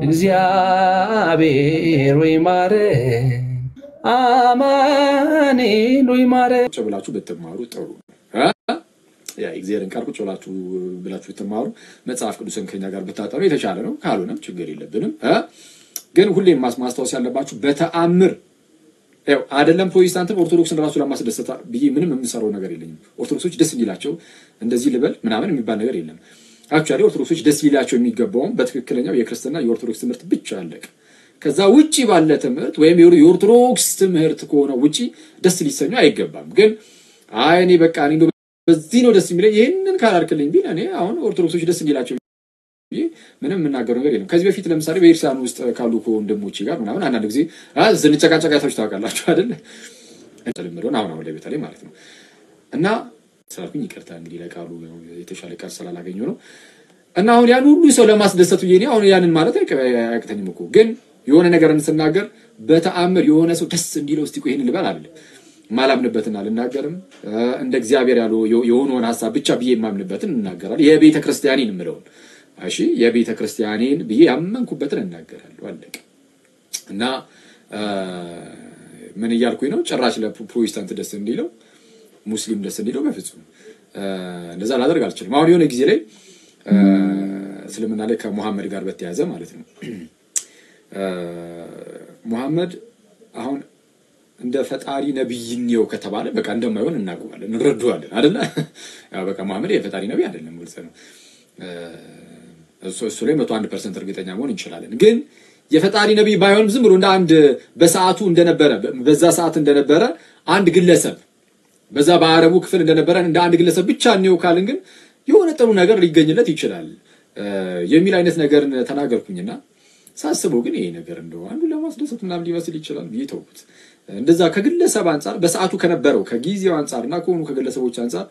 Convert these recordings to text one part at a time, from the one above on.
እግዚአብሔር ወይ ማረን፣ አማኑኤል ወይ ማረን። ቁጭ ብላችሁ ብትማሩ ጥሩ ነው። ያ እግዚአብሔርን ቃል ቁጭ ብላችሁ ብትማሩ፣ መጽሐፍ ቅዱስን ከኛ ጋር ብታጠኑ የተሻለ ነው። ካልሆነም ችግር የለብንም። ግን ሁሌም ማስታወስ ያለባችሁ በተአምር ያው አይደለም ፕሮቴስታንትም ኦርቶዶክስን ራሱ ለማስደሰት ብዬ ምንም የምሰራው ነገር የለኝም። ኦርቶዶክሶች ደስ እንዲላቸው እንደዚህ ልበል ምናምን የሚባል ነገር የለም። Actually ኦርቶዶክሶች ደስ ሊላቸው የሚገባውም በትክክለኛው የክርስትና የኦርቶዶክስ ትምህርት ብቻ፣ አለቀ። ከዛ ውጪ ባለ ትምህርት ወይም የኦርቶዶክስ ትምህርት ከሆነ ውጪ ደስ ሊሰኙ አይገባም። ግን አይ እኔ በቃ እኔ እንደው በዚህ ነው ደስ የሚለኝ፣ ይህንን ካላልክልኝ ቢል እኔ አሁን ኦርቶዶክሶች ደስ እንዲላቸው ብዬ ምንም የምናገረው ነገር የለም። ከዚህ በፊት ለምሳሌ በኤርሳን ውስጥ ካሉ ከወንድሞቼ ጋር ምናምን አንዳንድ ጊዜ ስንጨቃጨቅ አይታችሁ ታውቃላችሁ አይደለ? ተለምደውን አሁን አሁን ላይ በተለይ ማለት ነው። እና ስላልኩኝ ይቅርታ እንግዲህ፣ ለቃሉ የተሻለ ቃል ስላላገኘሁ ነው። እና አሁን ያን ሁሉ ሰው ለማስደሰት ብዬ እኔ አሁን ያንን ማለት አያቅተኝም እኮ፣ ግን የሆነ ነገርን ስናገር በተአምር የሆነ ሰው ደስ እንዲለው እስቲ ቆይ ይሄን ልበል አይደለም። ማላምንበትን አልናገርም። እንደ እግዚአብሔር ያሉ የሆነውን ሀሳብ ብቻ ብዬ የማምንበትን እናገራለሁ። የቤተ ክርስቲያኔን የምለውን፣ እሺ፣ የቤተ ክርስቲያኔን ብዬ ያመንኩበትን እናገራለሁ። አለቀ። እና ምን እያልኩኝ ነው? ጭራሽ ለፕሮቴስታንት ደስ እንዲለው፣ ሙስሊም ደስ እንዲለው በፍጹም እንደዛ ላደርግ አልችልም። አሁን የሆነ ጊዜ ላይ እስልምና ላይ ከሙሐመድ ጋር በተያያዘ ማለት ነው፣ ሙሐመድ አሁን እንደ ፈጣሪ ነቢይ ነው ከተባለ በቃ እንደማይሆን እናውቀዋለን፣ እንረዳዋለን አይደለ? ያው በቃ ሙሐመድ የፈጣሪ ነቢይ አይደለም፣ ግልጽ ነው። እሱ ላይ 101% እርግጠኛ መሆን እንችላለን። ግን የፈጣሪ ነቢይ ባይሆንም ዝም ብሎ እንደ አንድ በሰዓቱ እንደነበረ፣ በዛ ሰዓት እንደነበረ አንድ ግለሰብ፣ በዛ በአረቡ ክፍል እንደነበረ እንደ አንድ ግለሰብ ብቻ እንየው ካልን ግን የሆነ ጥሩ ነገር ሊገኝለት ይችላል የሚል አይነት ነገርን ተናገርኩኝና ሳስበው ግን ይሄ ነገር እንደው አንዱ ለማስደሰት ምናምን ሊመስል ይችላል ብዬ ተውኩት። እንደዛ ከግለሰብ አንጻር፣ በሰዓቱ ከነበረው ከጊዜው አንጻር እና ከሆኑ ከግለሰቦች አንጻር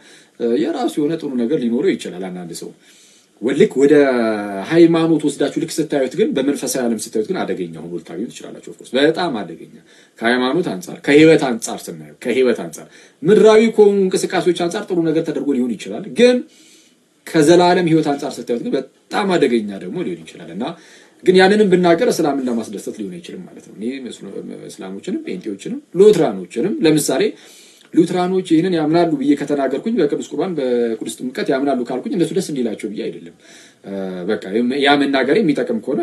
የራሱ የሆነ ጥሩ ነገር ሊኖረው ይችላል። አንዳንድ ሰው ልክ ወደ ሃይማኖት ወስዳችሁ ልክ ስታዩት ግን፣ በመንፈሳዊ ዓለም ስታዩት ግን አደገኛ ሆኖ ልታገኙ ትችላላችሁ። Of course በጣም አደገኛ ከሃይማኖት አንጻር፣ ከህይወት አንጻር ስናየው፣ ከህይወት አንጻር፣ ምድራዊ ከሆኑ እንቅስቃሴዎች አንጻር ጥሩ ነገር ተደርጎ ሊሆን ይችላል። ግን ከዘላለም ህይወት አንጻር ስታዩት ግን በጣም አደገኛ ደግሞ ሊሆን ይችላል። እና ግን ያንንም ብናገር እስላምን ለማስደሰት ሊሆን አይችልም ማለት ነው። እኔ እስላሞችንም ጴንጤዎችንም ሉትራኖችንም፣ ለምሳሌ ሉትራኖች ይህንን ያምናሉ ብዬ ከተናገርኩኝ፣ በቅዱስ ቁርባን በቅዱስ ጥምቀት ያምናሉ ካልኩኝ እነሱ ደስ እንዲላቸው ብዬ አይደለም። በቃ ያ መናገሬ የሚጠቅም ከሆነ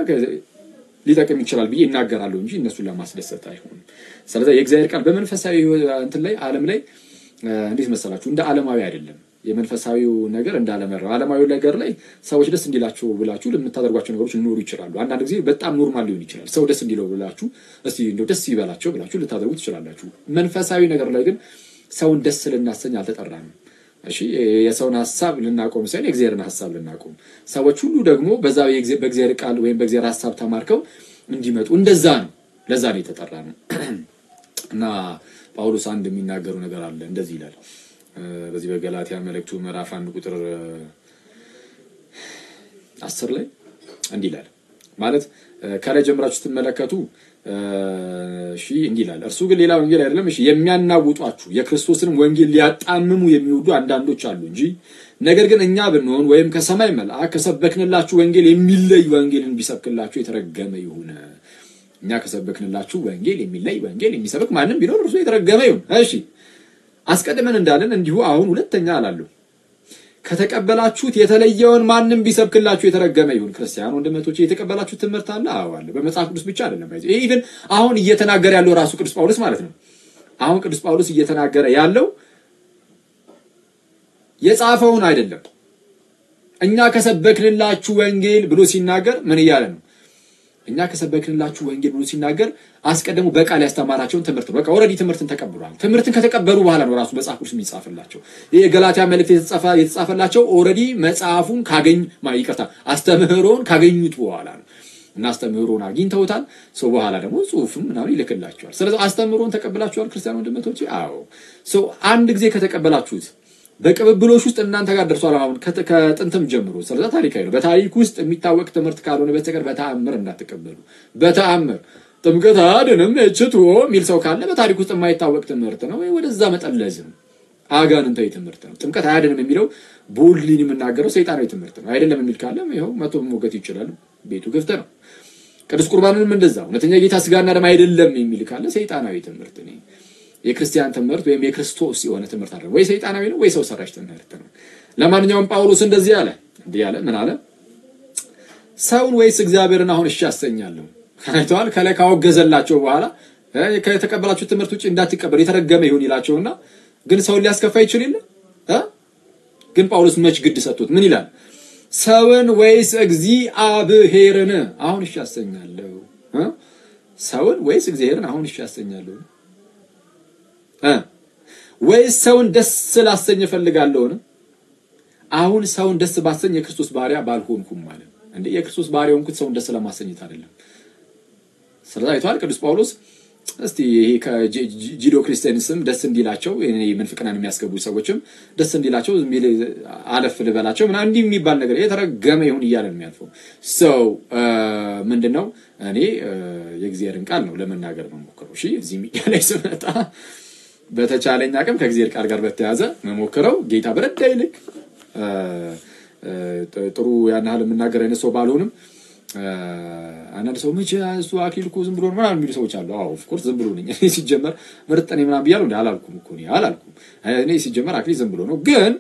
ሊጠቅም ይችላል ብዬ እናገራለሁ እንጂ እነሱን ለማስደሰት አይሆንም። ስለዚህ የእግዚአብሔር ቃል በመንፈሳዊ እንትን ላይ፣ ዓለም ላይ እንዴት መሰላችሁ፣ እንደ ዓለማዊ አይደለም። የመንፈሳዊው ነገር እንደ ዓለማዊ፣ ዓለማዊ ነገር ላይ ሰዎች ደስ እንዲላቸው ብላችሁ ለምታደርጓቸው ነገሮች ሊኖሩ ይችላሉ። አንዳንድ ጊዜ በጣም normal ሊሆን ይችላል። ሰው ደስ እንዲለው ብላችሁ፣ እስቲ እንደው ደስ ይበላቸው ብላችሁ ልታደርጉ ትችላላችሁ። መንፈሳዊ ነገር ላይ ግን ሰውን ደስ ልናሰኝ አልተጠራንም። እሺ፣ የሰውን ሀሳብ ልናቆም ሳይሆን የእግዚአብሔርን ሀሳብ ልናቆም፣ ሰዎች ሁሉ ደግሞ በዛ በእግዚአብሔር ቃል ወይም በእግዚአብሔር ሀሳብ ተማርከው እንዲመጡ እንደዛ ነው። ለዛ ነው የተጠራ ነው። እና ጳውሎስ አንድ የሚናገሩ ነገር አለ። እንደዚህ ይላል በዚህ በገላትያ መልእክቱ ምዕራፍ 1 ቁጥር 10 ላይ እንዲህ ይላል። ማለት ከላይ ጀምራችሁ ስትመለከቱ እሺ እንዲህ ይላል። እርሱ ግን ሌላ ወንጌል አይደለም፣ እሺ፣ የሚያናውጧችሁ የክርስቶስንም ወንጌል ሊያጣምሙ የሚወዱ አንዳንዶች አሉ እንጂ። ነገር ግን እኛ ብንሆን ወይም ከሰማይ መልአክ ከሰበክንላችሁ ወንጌል የሚለይ ወንጌልን ቢሰብክላችሁ የተረገመ ይሁን። እኛ ከሰበክንላችሁ ወንጌል የሚለይ ወንጌል የሚሰብክ ማንም ቢኖር እርሱ የተረገመ ይሁን። እሺ፣ አስቀድመን እንዳለን እንዲሁ አሁን ሁለተኛ እላለሁ፣ ከተቀበላችሁት የተለየውን ማንም ቢሰብክላችሁ የተረገመ ይሁን። ክርስቲያን ወንድሞቼ፣ የተቀበላችሁት ትምህርት አለ? አዎ አለ። በመጽሐፍ ቅዱስ ብቻ አይደለም። Even አሁን እየተናገረ ያለው ራሱ ቅዱስ ጳውሎስ ማለት ነው። አሁን ቅዱስ ጳውሎስ እየተናገረ ያለው የጻፈውን አይደለም። እኛ ከሰበክንላችሁ ወንጌል ብሎ ሲናገር ምን እያለ ነው? እኛ ከሰበክንላችሁ ወንጌል ብሎ ሲናገር አስቀድሞ በቃል ያስተማራቸውን ትምህርት ነው። በቃ already ትምህርትን ተቀብሏል። ትምህርትን ከተቀበሉ በኋላ ነው ራሱ መጽሐፍ ቅዱስ የሚጻፍላቸው። ይህ የገላትያ መልእክት የተጻፈላቸው already መጽሐፉን ካገኙ፣ ይቅርታ፣ አስተምህሮን ካገኙት በኋላ ነው። እና አስተምህሮን አግኝተውታል። So በኋላ ደግሞ ጽሁፍም ምናምን ይልክላቸዋል። ስለዚህ አስተምህሮን ተቀብላችኋል ክርስቲያን ወንድሞቼ? አዎ። So አንድ ጊዜ ከተቀበላችሁት በቅብብሎሽ ውስጥ እናንተ ጋር ደርሷል። አሁን ከጥንትም ጀምሮ ስለዛ ታሪካዊ ነው። በታሪክ ውስጥ የሚታወቅ ትምህርት ካልሆነ በስተቀር በተአምር እንዳትቀበሉ። በተአምር ጥምቀት አያድንም እችቱ የሚል ሰው ካለ በታሪክ ውስጥ የማይታወቅ ትምህርት ነው፣ ወይ ወደዛ መጠለዝ ነው። አጋንንታዊ ትምህርት ነው። ጥምቀት አያድንም የሚለው boldly የምናገረው ሰይጣናዊ ትምህርት ነው። አይደለም የሚል ካለ ይኸው መቶ መሞገት ይችላል። ቤቱ ክፍት ነው። ቅዱስ ቁርባንንም እንደዛ እውነተኛ የጌታ ስጋና ደም አይደለም የሚል ካለ ሰይጣናዊ ትምህርት ነው። የክርስቲያን ትምህርት ወይም የክርስቶስ የሆነ ትምህርት አይደለም። ወይ ሰይጣናዊ ነው ወይ ሰው ሰራሽ ትምህርት ነው። ለማንኛውም ጳውሎስ እንደዚህ አለ። እንዲህ አለ። ምን አለ? ሰውን ወይስ እግዚአብሔርን አሁን እሺ አሰኛለሁ? አይተዋል። ከላይ ካወገዘላቸው በኋላ ከተቀበላችሁ ትምህርት ውጭ እንዳትቀበል የተረገመ ይሁን ይላቸውና ግን ሰውን ሊያስከፋ ይችል የለ ግን ጳውሎስ መች ግድ ሰጥቶት ምን ይላል? ሰውን ወይስ እግዚአብሔርን አሁን እሺ አሰኛለሁ? ሰውን ወይስ እግዚአብሔርን አሁን እሺ አሰኛለሁ? ወይስ ሰውን ደስ ላሰኝ እፈልጋለሁን? አሁን ሰውን ደስ ባሰኝ የክርስቶስ ባሪያ ባልሆንኩም ማለት እንዴ። የክርስቶስ ባሪያ ሆንኩት ሰውን ደስ ለማሰኘት አይደለም። ስለዚህ አይቷል ቅዱስ ጳውሎስ እስቲ ይሄ ከ Judeo Christians ም ደስ እንዲላቸው ምንፍቅናን የሚያስገቡ ሰዎችም ደስ እንዲላቸው አለፍ ልበላቸው ምናምን እንዲህ የሚባል ነገር የተረገመ ይሁን እያለ ነው የሚያልፈው። ሰው ምንድነው? እኔ የእግዚአብሔርን ቃል ነው ለመናገር መሞክረው። እሺ እዚህ ሚዲያ ላይ ስመጣ በተቻለኝ አቅም ከእግዚአብሔር ቃል ጋር በተያዘ መሞክረው። ጌታ በረዳኝ ልክ ጥሩ ያን ያህል የምናገር አይነት ሰው ባልሆንም አንዳንድ ሰው መቼ እሱ አክሊል እኮ ዝም ብሎ ነው ምናምን የሚሉ ሰዎች አሉ። አዎ of course ዝም ብሎ ነኝ እኔ ሲጀመር ምርጥ ነኝ ምናምን ብያለሁ እንደ አላልኩም እኮ እኔ አላልኩም። እኔ ሲጀመር አክሊል ዝም ብሎ ነው። ግን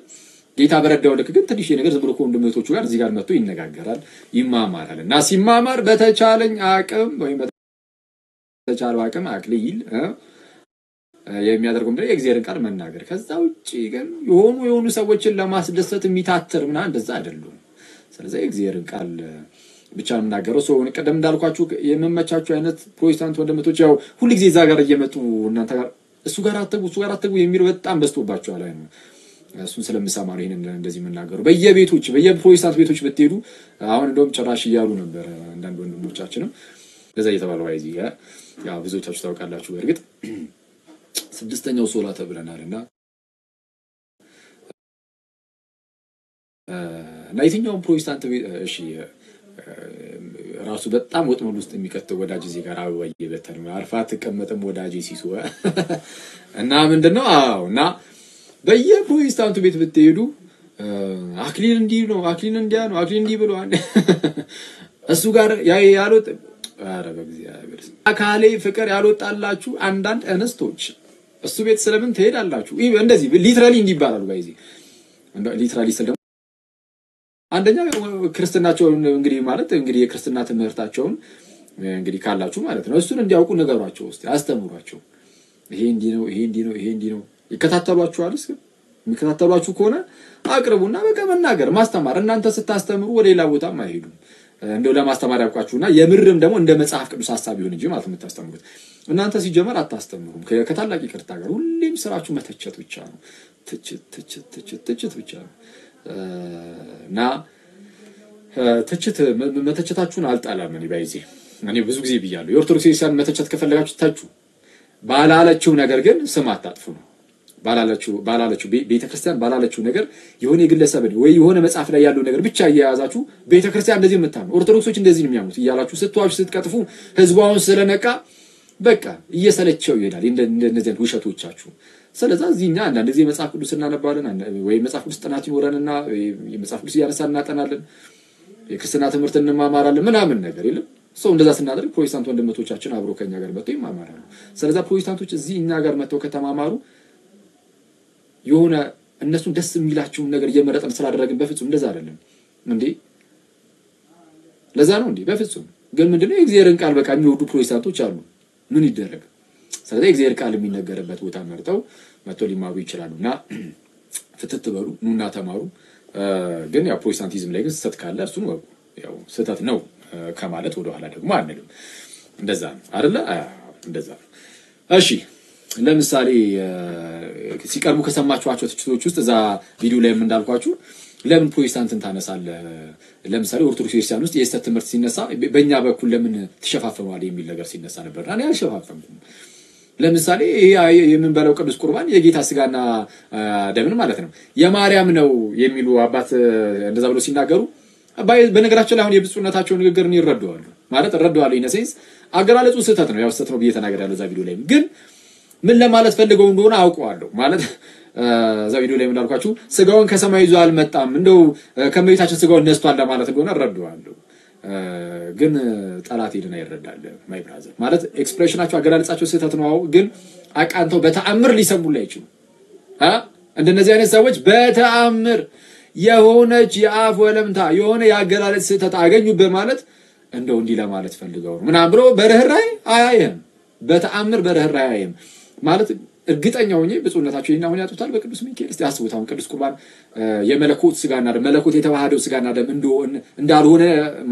ጌታ በረዳው ልክ ግን ትንሽ ነገር ዝም ብሎ ከወንድም እህቶቹ ጋር እዚህ ጋር መጥቶ ይነጋገራል፣ ይማማራል። እና ሲማማር በተቻለኝ አቅም ወይም በተቻለው አቅም አክሊል የሚያደርገው ምንድነው? የእግዚአብሔርን ቃል መናገር። ከዛ ውጪ ግን የሆኑ የሆኑ ሰዎችን ለማስደሰት የሚታትር ምናምን እንደዛ አይደሉም። ስለዚህ የእግዚአብሔርን ቃል ብቻ ነው የምናገረው። ሰው ቀደም እንዳልኳችሁ የምመቻችሁ አይነት ፕሮቴስታንት ወንድምቶች ያው ሁሉ ጊዜ እዛ ጋር እየመጡ እናንተ ጋር እሱ ጋር አትጉ እሱ ጋር አትጉ የሚለው በጣም በዝቶባቸዋል። አይ ነው እሱን ስለምሰማ ነው ይሄንን እንደዚህ የምናገረው። በየቤቶች በየፕሮቴስታንት ቤቶች ብትሄዱ አሁን እንደውም ጭራሽ እያሉ ነበር አንዳንድ ወንድሞቻችንም እንደዛ እየተባለ ባይዚ ያው ብዙዎቻችሁ ታውቃላችሁ። በእርግጥ ስድስተኛው ሶላ ተብለናልና እና የትኛውም ፕሮቴስታንት እሺ ራሱ በጣም ወጥመድ ውስጥ የሚከተው ወዳጅ እዚህ ጋር አበባ እየበተነ ነው። አርፋ አትቀመጥም ወዳጅ ሲሱ እና ምንድነው? አዎ እና በየፕሮቴስታንቱ ቤት ብትሄዱ አክሊል እንዲህ ነው፣ አክሊል እንዲያ ነው፣ አክሊል እንዲህ ብሎ እሱ ጋር ያ ያሉት ኧረ በእግዚአብሔር አካሌ ፍቅር ያልወጣላችሁ አንዳንድ እንስቶች እሱ ቤት ስለምን ትሄዳላችሁ? እንደዚህ literally እንዲህ ይባላሉ። guys literally ስል ደግሞ አንደኛ ክርስትናቸውን እንግዲህ ማለት እንግዲህ የክርስትና ትምህርታቸውን እንግዲህ ካላችሁ ማለት ነው እሱን እንዲያውቁ ንገሯቸው፣ እስቲ አስተምሯቸው። ይሄ እንዲህ ነው፣ ይሄ እንዲህ ነው፣ ይሄ እንዲህ ነው። ይከታተሏችኋል። እስኪ የሚከታተሏችሁ ከሆነ አቅርቡና በቃ መናገር ማስተማር። እናንተ ስታስተምሩ ወደ ሌላ ቦታም አይሄዱም። እንደው ለማስተማር ያብቃችሁና የምርም ደግሞ እንደ መጽሐፍ ቅዱስ ሐሳብ ይሁን እንጂ ማለት የምታስተምሩት እናንተ ሲጀመር አታስተምሩም። ከታላቅ ይቅርታ ጋር ሁሌም ስራችሁ መተቸት ብቻ ነው። ትችት ትችት ትችት ትችት ብቻ ነው። እና ትችት መተቸታችሁን አልጣላም። እኔ ባይዜ እኔ ብዙ ጊዜ ብያለሁ። የኦርቶዶክስ ክርስቲያን መተቸት ከፈለጋችሁ ተቹ፣ ባላለችው ነገር ግን ስም አታጥፉ ነው። ባላለችው ቤተክርስቲያን ባላለችው ነገር የሆነ የግለሰብን ወይ የሆነ መጽሐፍ ላይ ያለው ነገር ብቻ እየያዛችሁ ቤተክርስቲያን እንደዚህ የምታምኑ ኦርቶዶክሶች እንደዚህ ነው የሚያምኑት እያላችሁ ስትዋሹ ስትቀጥፉ ህዝቡ አሁን ስለነቃ በቃ እየሰለቸው ይሄዳል እንደነዚህ አይነት ውሸቶቻችሁ። ስለዛ እዚህኛ አንዳንድ ጊዜ መጽሐፍ ቅዱስ እናነባለን ወይ መጽሐፍ ቅዱስ ጥናት ይኖረንና የመጽሐፍ ቅዱስ እያነሳን እናጠናለን፣ የክርስትና ትምህርት እንማማራለን ምናምን ነገር የለም። ሰው እንደዛ ስናደርግ ፕሮቴስታንት ወንድሞቻችን አብሮ ከኛ ጋር መጥተው ይማማራሉ። ስለዛ ፕሮቴስታንቶች እዚህ እኛ ጋር መጥተው ከተማማሩ የሆነ እነሱን ደስ የሚላቸውን ነገር እየመረጥን ስላደረግን በፍጹም እንደዛ አይደለም እንዴ። ለዛ ነው እንዴ? በፍጹም ግን ምንድነው የእግዚአብሔርን ቃል በቃ የሚወዱ ፕሮቴስታንቶች አሉ። ምን ይደረግ? ስለዚህ የእግዚአብሔር ቃል የሚነገርበት ቦታ መርጠው መጥተው ሊማሩ ይችላሉና ፍትት በሉ፣ ኑና ተማሩ። ግን ያው ፕሮቴስታንቲዝም ላይ ግን ስህተት ካለ እሱን ወቁ። ያው ስህተት ነው ከማለት ወደኋላ ደግሞ አንልም። እንደዛ ነው አይደለ? እንደዛ ነው። እሺ ለምሳሌ ሲቀርቡ ከሰማችኋቸው ትችቶች ውስጥ እዛ ቪዲዮ ላይም እንዳልኳችሁ ለምን ፕሮቴስታንትን ታነሳለህ? ለምሳሌ ኦርቶዶክስ ክርስቲያን ውስጥ የስህተት ትምህርት ሲነሳ በእኛ በኩል ለምን ትሸፋፈኗል የሚል ነገር ሲነሳ ነበርና እኔ አልሸፋፈንኩም። ለምሳሌ ይሄ የምንበላው ቅዱስ ቁርባን የጌታ ስጋና ደምን ማለት ነው የማርያም ነው የሚሉ አባት እንደዛ ብሎ ሲናገሩ በነገራችን ላይ አሁን የብፁዕነታቸው ንግግር እኔ እረዳዋለሁ ማለት እረዳዋለሁ። in a sense አገላለጹ ስህተት ነው፣ ያው ስህተት ነው ብዬ ተናግሬያለሁ እዛ ቪዲዮ ላይም። ግን ምን ለማለት ፈልገው እንደሆነ አውቀዋለሁ ማለት እዛ ቪዲዮ ላይ እንዳልኳችሁ ስጋውን ከሰማይ ይዞ አልመጣም እንደው ከመቤታችን ስጋውን ነስቷል ለማለት እንደሆነ እረዳዋለሁ። ግን ጠላት ሄድና ይረዳል። My brother ማለት expression ኣቸው አገላለጻቸው ስህተት ነው። ግን አቃንተው በተአምር ሊሰሙላ አይችሉም። እንደነዚህ አይነት ሰዎች በተአምር የሆነች የአፍ ወለምታ የሆነ የአገላለጽ ስህተት አገኙበት ማለት እንደው እንዲህ ለማለት ፈልገው ነው ምናምን ብሎ በርህራሄ አያይህም። በተአምር በርህራሄ አያይህም ማለት እርግጠኛ ሆኜ ብፁዕነታቸው ይህን አሁን ያጡታል በቅዱስ ሚካኤል። እስቲ አስቡት አሁን ቅዱስ ቁርባን የመለኮት ስጋና ደም መለኮት የተዋሃደው ስጋና ደም እንዳልሆነ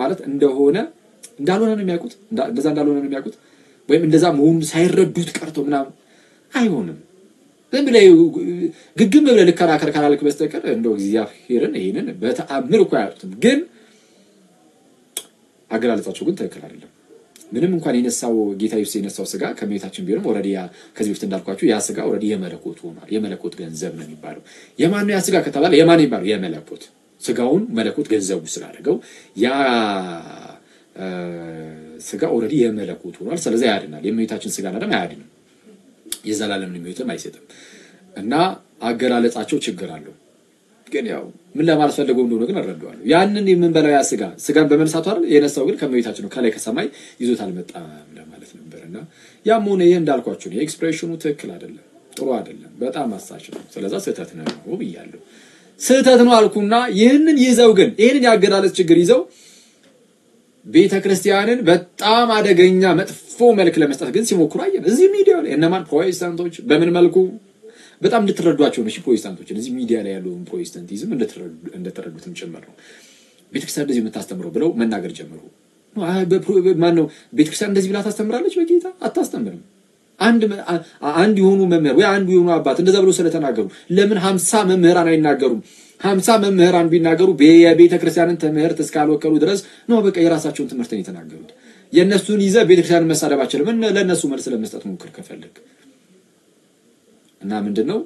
ማለት እንደሆነ እንዳልሆነ ነው የሚያውቁት። እንደዛ እንዳልሆነ ነው የሚያውቁት፣ ወይም እንደዛ መሆኑን ሳይረዱት ቀርተው ምናምን አይሆንም። ዝም ብለህ ግግም ብለህ ልከራከር ካላልክ በስተቀር እንደው እግዚአብሔርን ይሄንን በተአምር እኮ አያጡትም። ግን አገላለጻቸው ግን ትክክል አይደለም። ምንም እንኳን የነሳው ጌታ ኢየሱስ የነሳው ስጋ ከእመቤታችን ቢሆንም already ከዚህ በፊት እንዳልኳችሁ ያ ስጋ already የመለኮት ሆኗል። የመለኮት ገንዘብ ነው የሚባለው። የማን ነው ያ ስጋ ከተባለ የማን ነው የሚባለው? የመለኮት ስጋውን መለኮት ገንዘቡ ስላደረገው ያ ስጋ already የመለኮት ሆኗል። ስለዚህ ያድናል። የእመቤታችን ስጋና ደም አያድንም፣ የዘላለምን ሕይወትም አይሰጥም። እና አገላለጻቸው ችግር አለው። ግን ያው ምን ለማለት ፈልገው እንደሆነ ግን እረዳዋለሁ። ያንን የምንበላው ያ ስጋ ስጋን በመንሳቱ አይደል የነሳው፣ ግን ከእመቤታችን ነው ከላይ ከሰማይ ይዞት አልመጣም ለማለት ነበር። እና ያም ሆነ ይህ እንዳልኳችሁ ነው። የ expression ኑ ትክክል አይደለም፣ ጥሩ አይደለም፣ በጣም አሳች ነው። ስለዛ ስህተት ነው ብያለሁ። ስህተት ነው አልኩና ይህንን ይዘው ግን ይህንን የአገላለጽ ችግር ይዘው ቤተ ክርስቲያንን በጣም አደገኛ መጥፎ መልክ ለመስጠት ግን ሲሞክሩ አየን። እዚህ ሚዲያ ላይ እነማን ፕሮቴስታንቶች በምን መልኩ በጣም እንድትረዷቸው ነው። እሺ ፕሮቴስታንቶችን እዚህ ሚዲያ ላይ ያለውን ፕሮቴስታንቲዝም እንደተረዱትም ጭምር ነው። ቤተክርስቲያን እንደዚህ የምታስተምረው ብለው መናገር ጀመሩ። ማን ነው ቤተክርስቲያን እንደዚህ ብላ ታስተምራለች? በጌታ አታስተምርም። አንድ የሆኑ መምህር ወይ አንዱ የሆኑ አባት እንደዛ ብለው ስለተናገሩ ለምን 50 መምህራን አይናገሩም? 50 መምህራን ቢናገሩ የቤተ ክርስቲያንን ትምህርት እስካልወከሉ ድረስ ነው በቃ የራሳቸውን ትምህርት ነው የተናገሩት። የእነሱን ይዘህ ቤተክርስቲያንን መሳደብ አችልም። ለእነሱ መልስ ለመስጠት ሞክር ከፈለግ። እና ምንድን ነው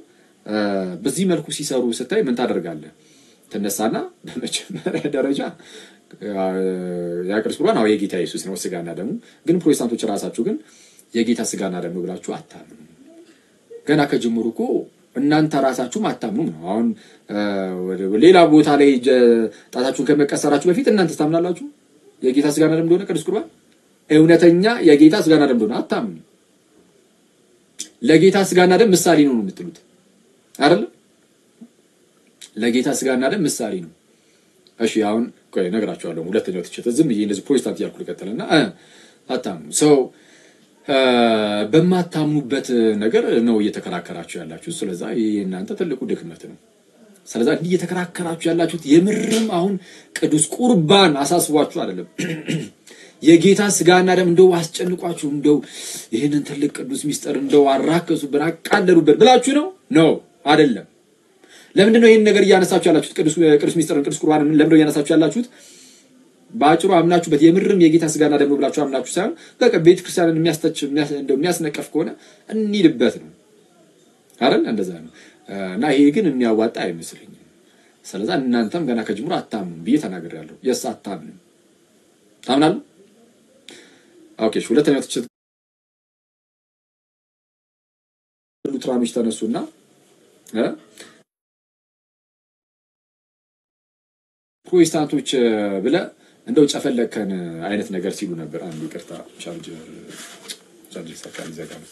በዚህ መልኩ ሲሰሩ ስታይ ምን ታደርጋለህ? ትነሳና በመጀመሪያ ደረጃ ያ ቅዱስ ቁርባን አዎ የጌታ ኢየሱስ ነው ስጋና ደሙ። ግን ፕሮቴስታንቶች ራሳችሁ ግን የጌታ ስጋና ደሙ ብላችሁ አታምኑ። ገና ከጅምሩ እኮ እናንተ ራሳችሁም አታምኑም ነው። አሁን ሌላ ቦታ ላይ ጣታችሁን ከመቀሰራችሁ በፊት እናንተ ታምናላችሁ የጌታ ስጋና ደም እንደሆነ? ቅዱስ ቁርባን እውነተኛ የጌታ ስጋና ደም እንደሆነ አታምኑ። ለጌታ ስጋና ደም ምሳሌ ነው ነው የምትሉት አይደል? ለጌታ ስጋና ደም ምሳሌ ነው። እሺ አሁን ቆይ እነግራችኋለሁ። ሁለተኛው ትችት ዝም ብዬ እንደዚህ ፕሮቴስታንት እያልኩ ልቀጥልና አታምኑ ሰው በማታምኑበት ነገር ነው እየተከራከራችሁ ያላችሁ። ስለዛ ይሄ እናንተ ትልቁ ድክመት ነው። ስለዛ እንዲህ እየተከራከራችሁ ያላችሁት የምርም አሁን ቅዱስ ቁርባን አሳስቧችሁ አይደለም። የጌታ ስጋና ደም እንደው አስጨንቋችሁ እንደው ይህንን ትልቅ ቅዱስ ሚስጥር እንደው አራከሱብን አቃለሉብን ብላችሁ ነው? ነው አይደለም። ለምንድን ነው ይህን ነገር እያነሳችሁ ያላችሁት? ቅዱስ ሚስጥርን ቅዱስ ቁርባንን ለምንድን ነው እያነሳችሁ ያላችሁት? በአጭሩ አምናችሁበት የምርም የጌታ ስጋና ደም ነው ብላችሁ አምናችሁ ሳይሆን በቃ ቤተ ክርስቲያንን የሚያስተች እንደው የሚያስነቀፍ ከሆነ እንሂድበት ነው አይደል? እንደዛ ነው። እና ይሄ ግን የሚያዋጣ አይመስለኝም። ስለዛ እናንተም ገና ከጅምሩ አታምኑም ብዬ ተናግሬያለሁ። Yes፣ አታምኑም። ታምናለህ? Okay። እሺ፣ ሁለተኛው ትችት ሉትራኖች ተነሱና ፕሮቴስታንቶች ብለህ እንደው ጨፈለከን አይነት ነገር ሲሉ ነበር። አንዱ ይቅርታ ቻርጅ ሰካ ሊዘጋ ነው።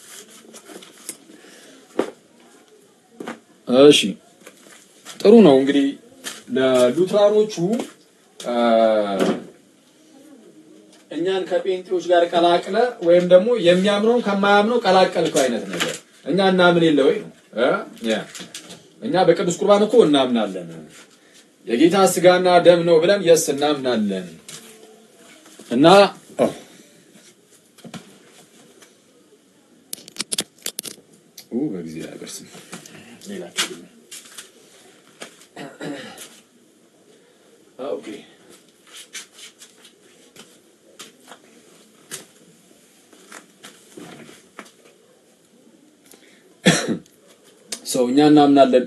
እሺ ጥሩ ነው እንግዲህ ለሉትራኖቹ እኛን ከጴንጤዎች ጋር ቀላቅለ ወይም ደግሞ የሚያምነውን ከማያምነው ቀላቀልከው አይነት ነገር እኛ እናምን የለ ወይ ነው። እኛ በቅዱስ ቁርባን እኮ እናምናለን፣ የጌታ ስጋና ደም ነው ብለን yes እናምናለን። እና በእግዚአብሔር ስም ሌላ። Okay፣ ሰው እኛ እናምናለን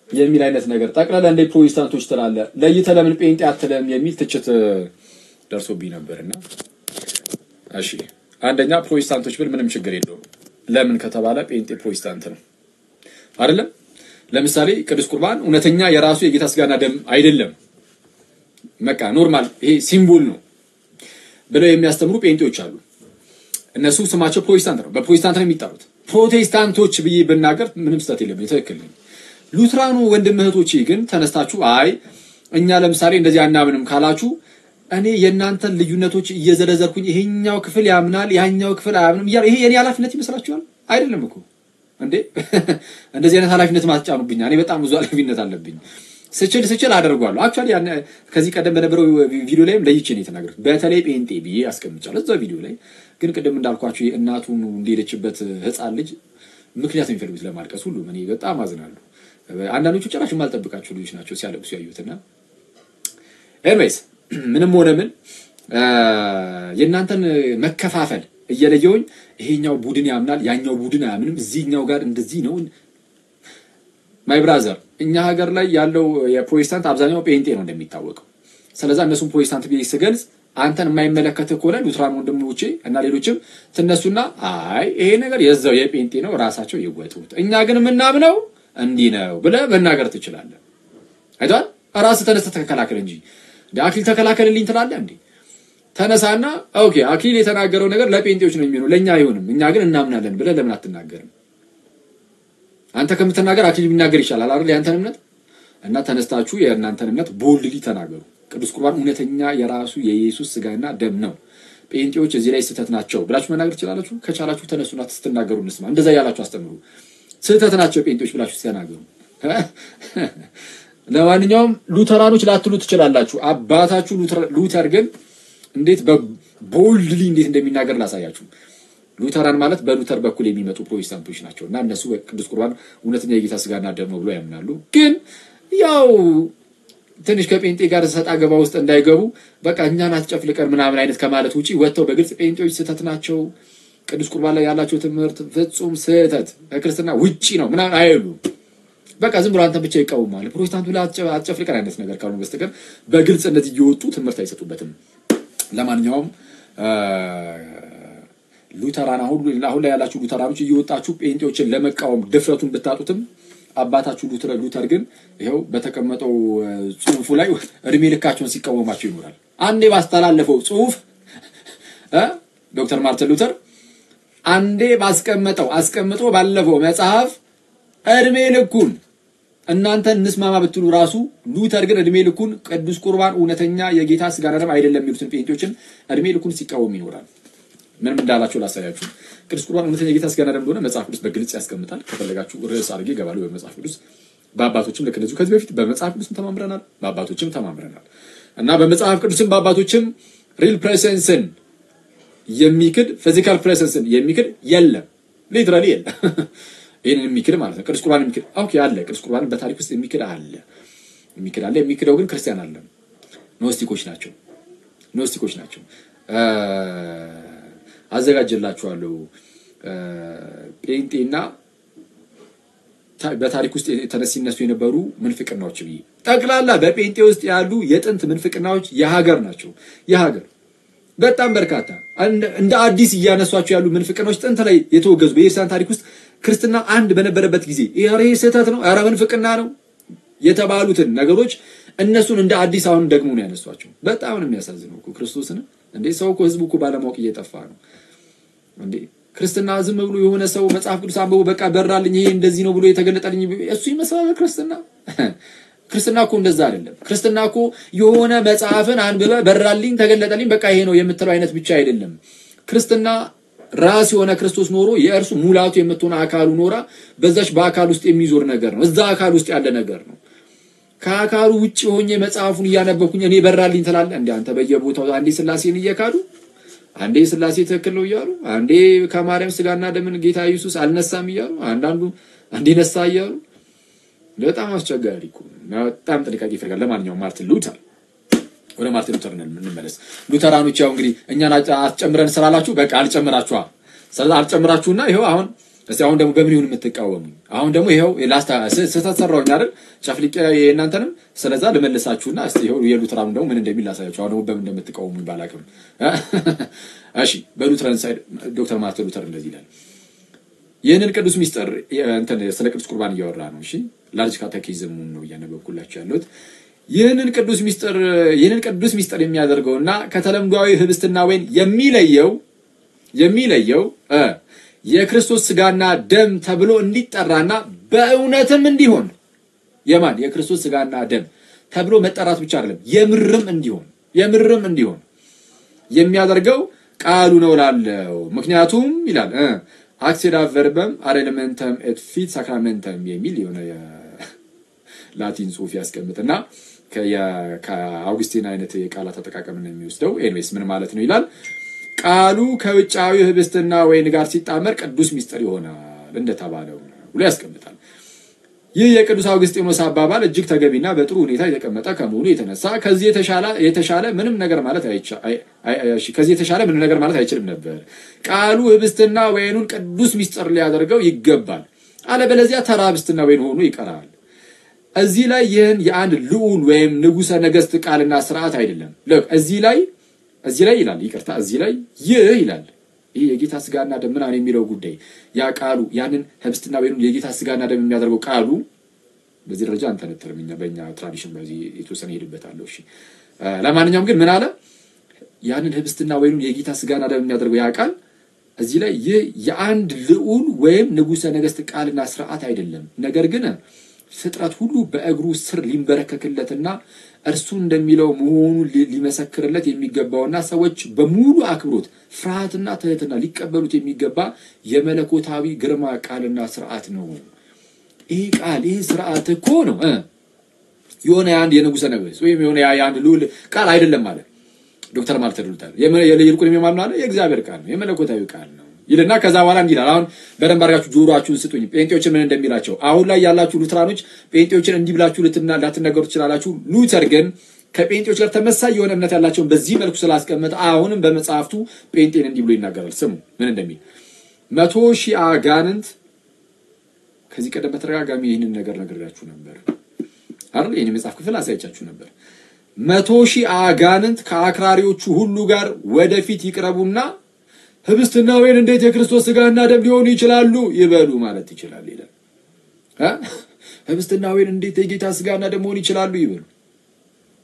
የሚል አይነት ነገር ጠቅላላ እንደ ፕሮቴስታንቶች ትላለህ፣ ለይተህ ለምን ጴንጤ አትልም የሚል ትችት ደርሶብኝ ነበርና፣ እሺ አንደኛ ፕሮቴስታንቶች ብል ምንም ችግር የለውም። ለምን ከተባለ ጴንጤ ፕሮቴስታንት ነው አይደለም? ለምሳሌ ቅዱስ ቁርባን እውነተኛ የራሱ የጌታ ስጋና ደም አይደለም። በቃ normal ይሄ symbol ነው ብለው የሚያስተምሩ ጴንጤዎች አሉ። እነሱ ስማቸው ፕሮቴስታንት ነው፣ በፕሮቴስታንት ነው የሚጠሩት። ፕሮቴስታንቶች ብዬ ብናገር ምንም ስህተት የለም፣ ትክክል ነኝ። ሉትራኑ ወንድም እህቶቼ ግን ተነስታችሁ አይ እኛ ለምሳሌ እንደዚህ አናምንም ካላችሁ እኔ የእናንተን ልዩነቶች እየዘረዘርኩኝ ይሄኛው ክፍል ያምናል ያኛው ክፍል አያምንም እያለ ይሄ የኔ ኃላፊነት ይመስላችኋል? አይደለም እኮ እንዴ! እንደዚህ አይነት ኃላፊነት ማትጫኑብኝ። እኔ በጣም ብዙ ኃላፊነት አለብኝ። ስችል ስችል አደርጓለሁ። Actually ከዚህ ቀደም በነበረው ቪዲዮ ላይም ለይቼ ነው የተናገርኩት። በተለይ ጴንጤ ብዬ አስቀምጫለሁ እዛው ቪዲዮ ላይ። ግን ቅድም እንዳልኳችሁ የእናቱን እንደሄደችበት ሕፃን ልጅ ምክንያት የሚፈልጉት ለማልቀስ ሁሉም እኔ በጣም አዝናለሁ። አንዳንዶቹ ጭራሽ የማልጠብቃቸው ልጆች ናቸው ሲያለቅሱ ያዩትና anyways ምንም ሆነ ምን የእናንተን መከፋፈል እየለየውኝ ይሄኛው ቡድን ያምናል ያኛው ቡድን አያምንም፣ እዚህኛው ጋር እንደዚህ ነው። My brother፣ እኛ ሀገር ላይ ያለው የፕሮቴስታንት አብዛኛው ጴንጤ ነው እንደሚታወቀው። ስለዛ እነሱን ፕሮቴስታንት ብዬ ስገልጽ አንተን የማይመለከትህ ከሆነ ሉትራን ወንድሞቼ እና ሌሎችም ትነሱና አይ ይሄ ነገር የዛው የጴንጤ ነው ራሳቸው ይወጡት፣ እኛ ግን የምናምነው እንዲህ ነው ብለህ መናገር ትችላለህ። አይቷል። ራስህ ተነስተህ ተከላከል እንጂ እንደ አክሊል ተከላከልልኝ ትላለህ እንዴ? ተነሳና okay አክሊል የተናገረው ነገር ለጴንጤዎች ነው የሚሆነው፣ ለእኛ አይሆንም፣ እኛ ግን እናምናለን ብለህ ለምን አትናገርም? አንተ ከምትናገር አክሊል ቢናገር ይሻላል አይደል? ያንተን እምነት እና ተነስታችሁ የእናንተን እምነት boldly ተናገሩ። ቅዱስ ቁርባን እውነተኛ የራሱ የኢየሱስ ስጋና ደም ነው፣ ጴንጤዎች እዚህ ላይ ስህተት ናቸው ብላችሁ መናገር ትችላላችሁ። ከቻላችሁ ተነሱና ስትናገሩ እንስማ። እንደዛ ያላችሁ አስተምሩ። ስህተት ናቸው ጴንጤዎች ብላችሁ ተናገሩ። ለማንኛውም ሉተራኖች ላትሉ ትችላላችሁ። አባታችሁ ሉተር ግን እንዴት በ boldly እንዴት እንደሚናገር ላሳያችሁ። ሉተራን ማለት በሉተር በኩል የሚመጡ ፕሮቴስታንቶች ናቸው እና እነሱ ቅዱስ ቁርባን እውነተኛ የጌታ ስጋና ደም ነው ብሎ ያምናሉ። ግን ያው ትንሽ ከጴንጤ ጋር ሰጣ ገባ ውስጥ እንዳይገቡ በቃ እኛን አትጨፍልቀን ምናምን አይነት ከማለት ውጪ ወጥተው በግልጽ ጴንጤዎች ስህተት ናቸው፣ ቅዱስ ቁርባን ላይ ያላቸው ትምህርት ፍጹም ስህተት ከክርስትና ውጪ ነው ምናምን አይሉም። በቃ ዝም ብሎ አንተን ብቻ ይቃወማል። ፕሮቴስታንቱ ላይ አትጨፍልቀን አይነት ነገር ካልሆነ በስተቀር በግልጽ እንደዚህ እየወጡ ትምህርት አይሰጡበትም። ለማንኛውም ሉተራን አሁን ላይ ያላችሁ ሉተራኖች እየወጣችሁ ጴንጤዎችን ለመቃወም ድፍረቱን ብታጡትም አባታችሁ ሉተር ግን ይኸው በተቀመጠው ጽሑፉ ላይ እድሜ ልካቸውን ሲቃወማቸው ይኖራል። አንዴ ባስተላለፈው ጽሑፍ ዶክተር ማርቲን ሉተር አንዴ ባስቀመጠው አስቀምጦ ባለፈው መጽሐፍ እድሜ ልኩን እናንተ እንስማማ ብትሉ ራሱ ሉተር ግን እድሜ ልኩን ቅዱስ ቁርባን እውነተኛ የጌታ ስጋና ደም አይደለም የሚሉትን ጴንጤዎችን እድሜ ልኩን ሲቃወም ይኖራል። ምንም እንዳላቸው ላሳያችሁ። ቅዱስ ቁርባን እውነተኛ የጌታ ስጋና ደም እንደሆነ መጽሐፍ ቅዱስ በግልጽ ያስቀምጣል። ከፈለጋችሁ ርዕስ አድርጌ እገባለሁ በመጽሐፍ ቅዱስ። በአባቶችም ልክ እንደዚሁ ከዚህ በፊት በመጽሐፍ ቅዱስም ተማምረናል፣ በአባቶችም ተማምረናል እና በመጽሐፍ ቅዱስም በአባቶችም real presence ን የሚክድ፣ physical presence ን የሚክድ የለም። Literally የለም። ይህንን የሚክድ ማለት ነው። ቅዱስ ቁርባን የሚክድ okay አለ። ቅዱስ ቁርባን በታሪክ ውስጥ የሚክድ አለ። የሚክድ አለ። የሚክደው ግን ክርስቲያን አለ። ኖስቲኮች ናቸው። ኖስቲኮች ናቸው። አዘጋጀላችኋለሁ። ጴንጤና በታሪክ ውስጥ ተነስ ሲነሱ የነበሩ ምንፍቅናዎች ብዬ ጠቅላላ በጴንጤ ውስጥ ያሉ የጥንት ምንፍቅናዎች የሀገር ናቸው። የሀገር በጣም በርካታ እንደ አዲስ እያነሷቸው ያሉ ምንፍቅናዎች ጥንት ላይ የተወገዙ በኤርትራን ታሪክ ውስጥ ክርስትና አንድ በነበረበት ጊዜ ይሄ ስህተት ነው፣ ኧረ ምንፍቅና ነው የተባሉትን ነገሮች እነሱን እንደ አዲስ አሁን ደግሞ ነው ያነሷቸው። በጣም ነው የሚያሳዝነው እኮ ክርስቶስን እንዴ! ሰው እኮ ህዝቡ እኮ ባለማወቅ እየጠፋ ነው እንዴ! ክርስትና ዝም ብሎ የሆነ ሰው መጽሐፍ ቅዱስ አንብቦ በቃ በራልኝ ይሄ እንደዚህ ነው ብሎ የተገለጠልኝ እሱ ይመስላል ክርስትና። ክርስትና እኮ እንደዛ አይደለም። ክርስትና እኮ የሆነ መጽሐፍን አንብበ በራልኝ ተገለጠልኝ በቃ ይሄ ነው የምትለው አይነት ብቻ አይደለም። ክርስትና ራስ የሆነ ክርስቶስ ኖሮ የእርሱ ሙላቱ የምትሆን አካሉ ኖራ በዛች በአካል ውስጥ የሚዞር ነገር ነው። እዛ አካል ውስጥ ያለ ነገር ነው። ከአካሉ ውጭ ሆኜ መጽሐፉን እያነበብኩኝ እኔ በራልኝ ትላለህ እንዴ? አንተ በየቦታው አንዴ ስላሴን እየካዱ፣ አንዴ ስላሴ ትክክል ነው እያሉ፣ አንዴ ከማርያም ስጋና ደምን ጌታ ኢየሱስ አልነሳም እያሉ፣ አንዳንዱ አንዴ ነሳ እያሉ በጣም አስቸጋሪ እኮ ነው። በጣም ጥንቃቄ ይፈልጋል። ለማንኛውም ማርቲን ሉተር፣ ወደ ማርቲን ሉተር እንመለስ። ሉተራኖች ያው እንግዲህ እኛን አትጨምረን ስላላችሁ በቃ አልጨምራችኋ። ስለዚህ አልጨምራችሁና ይኸው አሁን እስቲ አሁን ደግሞ በምን ይሁን የምትቃወሙኝ? አሁን ደግሞ ይኸው ላስታ ስህተት ሰራሁኝ አይደል? ጨፍልቄ የእናንተንም ስለዛ ልመልሳችሁና እስቲ ይኸው የሉተራኑ ደግሞ ምን እንደሚል ላሳያችሁ። አሁን ደግሞ በምን እንደምትቃወሙኝ ባላውቅም። እሺ፣ በ Lutheran side ዶክተር ማርቲን ሉተር እንደዚህ ይላል። ይህንን ቅዱስ ሚስጥር እንትን ስለ ቅዱስ ቁርባን እያወራ ነው። እሺ፣ Large Catechism ነው እያነበብኩላችሁ ያለሁት። ይህንን ቅዱስ ሚስጥር የሚያደርገውና ከተለምዷዊ ህብስትና ወይን የሚለየው የክርስቶስ ስጋና ደም ተብሎ እንዲጠራና በእውነትም እንዲሆን የማን የክርስቶስ ስጋና ደም ተብሎ መጠራት ብቻ አይደለም፣ የምርም እንዲሆን የሚያደርገው ቃሉ ነው ላለው። ምክንያቱም ይላል accedat verbum ad elementum et fit sacramentum የሚል የሆነ ላቲን ጽሑፍ ያስቀምጥና ከአውግስቲን አይነት የቃላት አጠቃቀም ነው የሚወስደው። Anyways ምን ማለት ነው ይላል፣ ቃሉ ከውጫዊ ህብስትና ወይን ጋር ሲጣመር ቅዱስ ሚስጥር ይሆናል እንደተባለው ብሎ ያስቀምጣል። ይህ የቅዱስ አውግስጢኖስ አባባል እጅግ ተገቢና በጥሩ ሁኔታ የተቀመጠ ከመሆኑ የተነሳ ከዚህ የተሻለ ምንም ነገር ማለት አይችልም ነበር። ቃሉ ህብስትና ወይኑን ቅዱስ ሚስጥር ሊያደርገው ይገባል፣ አለበለዚያ ተራ ህብስትና ወይን ሆኖ ይቀራል። እዚህ ላይ ይህን የአንድ ልዑል ወይም ንጉሰ ነገስት ቃልና ስርዓት አይደለም። ልክ እዚህ ላይ ይላል፣ ይቅርታ፣ እዚህ ላይ ይህ ይላል። ይህ የጌታ ስጋና ደም ምናምን የሚለው ጉዳይ ያ ቃሉ ያንን ህብስትና ወይኑን የጌታ ስጋና ደም የሚያደርገው ቃሉ በዚህ ደረጃ አንተነተርም እኛ በእኛ tradition በዚህ የተወሰነ ሄድበታለሁ። እሺ፣ ለማንኛውም ግን ምን አለ? ያንን ህብስትና ወይኑን የጌታ ስጋና ደም የሚያደርገው ያ ቃል እዚህ ላይ ይህ የአንድ ልዑል ወይም ንጉሰ ነገስት ቃልና ስርዓት አይደለም። ነገር ግን ፍጥረት ሁሉ በእግሩ ስር ሊንበረከክለትና እርሱ እንደሚለው መሆኑን ሊመሰክርለት የሚገባውና ሰዎች በሙሉ አክብሮት ፍርሃትና ትህትና ሊቀበሉት የሚገባ የመለኮታዊ ግርማ ቃልና ስርዓት ነው። ይህ ቃል ይህ ስርዓት እኮ ነው የሆነ የአንድ የንጉሰ ነገስት ወይም የሆነ የአንድ ልዑል ቃል አይደለም ማለት ዶክተር ማርቲን ሉተር ይልቁንም የማን ነው አለ? የእግዚአብሔር ቃል ነው፣ የመለኮታዊ ቃል ነው ይልና ከዛ በኋላ እንዲህ ይላል። አሁን በደንብ አድርጋችሁ ጆሮአችሁን ስጡኝ። ጴንጤዎችን ምን እንደሚላቸው አሁን ላይ ያላችሁ ሉተራኖች ጴንጤዎችን እንዲህ ብላችሁ ላትነገሩ ትችላላችሁ። ሉተር ግን ከጴንጤዎች ጋር ተመሳሳይ የሆነ እምነት ያላቸውን በዚህ መልኩ ስላስቀመጠ አሁንም በመጽሐፍቱ ጴንጤን እንዲህ ብሎ ይናገራል። ስሙ ምን እንደሚል። 100,000 አጋንንት ከዚህ ቀደም በተደጋጋሚ ይህንን ነገር ነግሬያችሁ ነበር አይደል? ይህን የመጽሐፍ ክፍል አሳይቻችሁ ነበር። 100,000 አጋንንት ከአክራሪዎቹ ሁሉ ጋር ወደፊት ይቅረቡና ህብስትና ወይን እንዴት የክርስቶስ ስጋና ደም ሊሆኑ ይችላሉ ይበሉ ማለት ይችላል ይላል። ህብስትና ወይን እንዴት የጌታ ስጋና ደም ሊሆኑ ይችላሉ ይበሉ።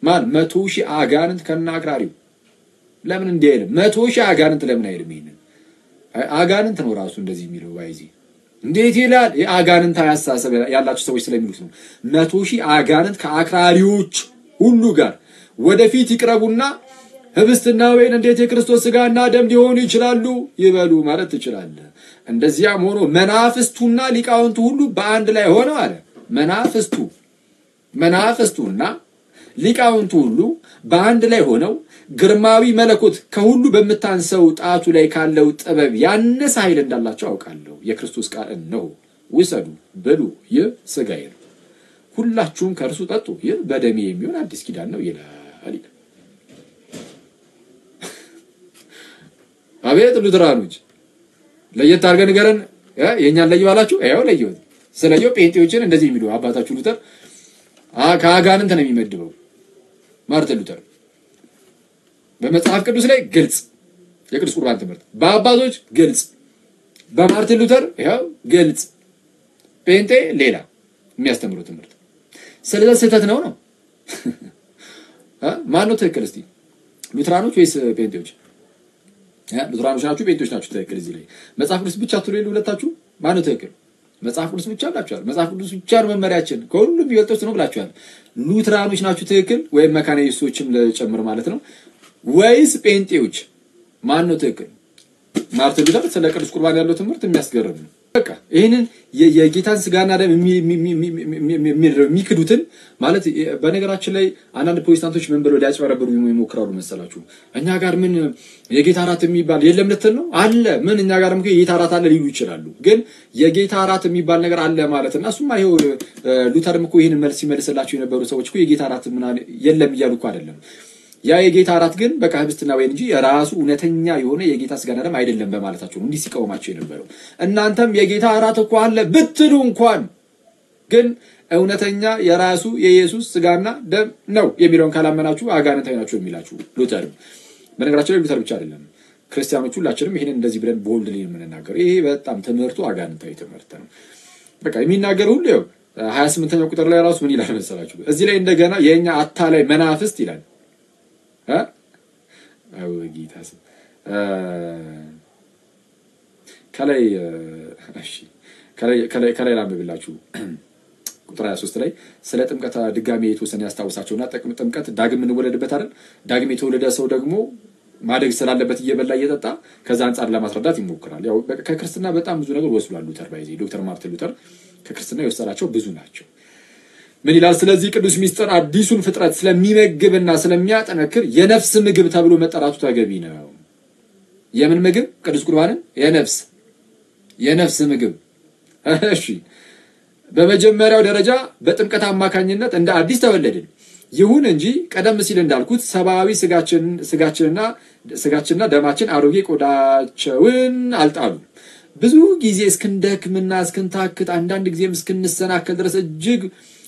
ማን? 100,000 አጋንንት ከነ አክራሪው። ለምን እንዲህ አይልም? 100,000 አጋንንት ለምን አይልም? ይሄንን አጋንንት ነው ራሱ እንደዚህ የሚለው ባይዚ እንዴት ይላል? የአጋንንት አስተሳሰብ ያላቸው ሰዎች ስለሚሉት ነው። 100,000 አጋንንት ከአክራሪዎች ሁሉ ጋር ወደፊት ይቅረቡና ህብስትና ወይን እንዴት የክርስቶስ ስጋና ደም ሊሆኑ ይችላሉ ይበሉ ማለት ትችላለህ። እንደዚያም ሆኖ መናፍስቱና ሊቃውንቱ ሁሉ በአንድ ላይ ሆነው አለ። መናፍስቱና ሊቃውንቱ ሁሉ በአንድ ላይ ሆነው ግርማዊ መለኮት ከሁሉ በምታንሰው ጣቱ ላይ ካለው ጥበብ ያነሰ ኃይል እንዳላቸው አውቃለሁ። የክርስቶስ ቃል እነሆ፣ ውሰዱ፣ ብሉ፣ ይህ ስጋዬ ነው፣ ሁላችሁም ከእርሱ ጠጡ፣ ይህ በደሜ የሚሆን አዲስ ኪዳን ነው ይላል። አቤት ሉተራኖች ለየት አድርገን ንገረን፣ የኛን ለዩ አላችሁ። ይኸው ለየሁት። ስለየው ጴንጤዎችን እንደዚህ የሚሉ አባታችሁ ሉተር ከአጋንንት ነው የሚመድበው። ማርቲን ሉተር በመጽሐፍ ቅዱስ ላይ ግልጽ፣ የቅዱስ ቁርባን ትምህርት በአባቶች ግልጽ፣ በማርቲን ሉተር ይኸው ግልጽ፣ ጴንጤ ሌላ የሚያስተምረው ትምህርት። ስለዚህ ስህተት ነው ነው። ማን ነው ትክክል? እስቲ ሉተራኖች ወይስ ጴንጤዎች? ሉተራኖች ናችሁ ጴንጤዎች ናችሁ ትክክል? እዚህ ላይ መጽሐፍ ቅዱስ ብቻ ትሉ የለ ሁለታችሁ። ማን ነው ትክክል? መጽሐፍ ቅዱስ ብቻ ብላችኋል። መጽሐፍ ቅዱስ ብቻ ነው መመሪያችን፣ ከሁሉም የሚበልጠው ነው ብላችኋል። ሉተራኖች ናችሁ ትክክል፣ ወይም መካነ ኢየሱሶችም ለጨምር ማለት ነው፣ ወይስ ጴንጤዎች? ማን ነው ትክክል? ማርቲን ሉተር ስለ ቅዱስ ቁርባን ያለው ትምህርት የሚያስገርም ነው። በቃ ይህንን የጌታን ስጋና ደም የሚክዱትን ማለት በነገራችን ላይ አንዳንድ ፕሮቴስታንቶች ምን ብለው ሊያጭበረብሩ ይሞክራሉ መሰላችሁ? እኛ ጋር ምን የጌታ እራት የሚባል የለም ልትል ነው አለ። ምን እኛ ጋርም የጌታ እራት አለ ሊሉ ይችላሉ። ግን የጌታ እራት የሚባል ነገር አለ ማለት እና እሱማ ይኸው ሉተርም እኮ ይህንን መልስ ሲመልስላቸው የነበሩ ሰዎች እኮ የጌታ እራት ምናምን የለም እያሉ እኮ አይደለም። ያ የጌታ እራት ግን በቃ ህብስትና ወይን እንጂ የራሱ እውነተኛ የሆነ የጌታ ስጋና ደም አይደለም በማለታቸው ነው እንዲህ ሲቃወማቸው የነበረው። እናንተም የጌታ እራት እኮ አለ ብትሉ እንኳን ግን እውነተኛ የራሱ የኢየሱስ ስጋና ደም ነው የሚለውን ካላመናችሁ አጋንንታዊ ናችሁ የሚላችሁ ሉተር። በነገራችን ላይ ሉተር ብቻ አይደለም፣ ክርስቲያኖች ሁላችንም ይሄንን እንደዚህ ብለን boldly የምንናገረው ይሄ በጣም ትምህርቱ አጋንንታዊ ትምህርት ነው። በቃ የሚናገር ሁሉ ይኸው 28ኛው ቁጥር ላይ ራሱ ምን ይላል መሰላችሁ? እዚህ ላይ እንደገና የኛ አታላይ መናፍስት ይላል። አው ጌታ ስም ከላይ እሺ ከላይ ላንብብላችሁ። ቁጥር 23 ላይ ስለ ጥምቀት ድጋሜ የተወሰነ ያስታውሳቸውና ጥምቀት ዳግም የምንወለድበት አይደል? ዳግም የተወለደ ሰው ደግሞ ማደግ ስላለበት እየበላ እየጠጣ ከዛ አንጻር ለማስረዳት ይሞክራል። ያው ከክርስትና በጣም ብዙ ነገር ወስዷል ሉተር። by the way ዶክተር ማርቲን ሉተር ከክርስትና የወሰዳቸው ብዙ ናቸው። ምን ይላል? ስለዚህ ቅዱስ ሚስጥር አዲሱን ፍጥረት ስለሚመግብና ስለሚያጠነክር የነፍስ ምግብ ተብሎ መጠራቱ ተገቢ ነው። የምን ምግብ? ቅዱስ ቁርባንን የነፍስ ምግብ። እሺ፣ በመጀመሪያው ደረጃ በጥምቀት አማካኝነት እንደ አዲስ ተወለድን። ይሁን እንጂ ቀደም ሲል እንዳልኩት ሰብአዊ ስጋችንና ደማችን አሮጌ ቆዳቸውን አልጣሉም። ብዙ ጊዜ እስክንደክምና እስክንታክት አንዳንድ ጊዜም እስክንሰናከል ድረስ እጅግ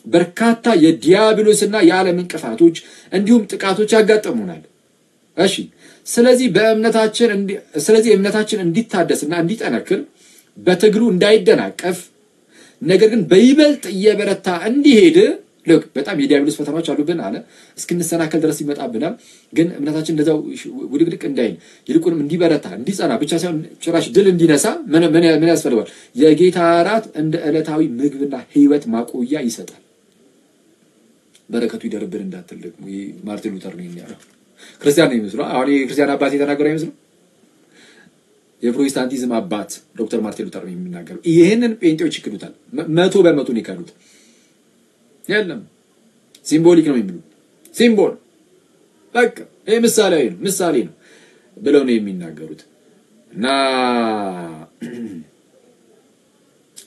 በርካታ የዲያብሎስና የዓለም እንቅፋቶች እንዲሁም ጥቃቶች ያጋጥሙናል። እሺ፣ ስለዚህ እምነታችን እንዲታደስና እንዲጠነክር በትግሉ እንዳይደናቀፍ ነገር ግን በይበልጥ እየበረታ እንዲሄድ ልክ በጣም የዲያብሎስ ፈተናዎች አሉብን አለ። እስክንሰናከል ድረስ ይመጣብናል። ግን እምነታችን እንደዛው ውድቅድቅ እንዳይል ይልቁንም እንዲበረታ እንዲጸና ብቻ ሳይሆን ጭራሽ ድል እንዲነሳ ምን ያስፈልገዋል? የጌታ እራት እንደ ዕለታዊ ምግብና ሕይወት ማቆያ ይሰጣል። በረከቱ ይደርብን እንዳትል ደግሞ ማርቲን ሉተር ነው የሚያለው። ክርስቲያን ነው የሚመስለው። አሁን የክርስቲያን አባት የተናገረው አይመስልም? የፕሮቴስታንቲዝም አባት ዶክተር ማርቲን ሉተር ነው የሚናገረው። ይህንን ጴንጤዎች ይክዱታል። 100% ነው ይካዱት። የለም symbolic ነው የሚሉ symbol በቃ ይሄ ምሳሌያዊ ነው ምሳሌ ነው ብለው ነው የሚናገሩት። እና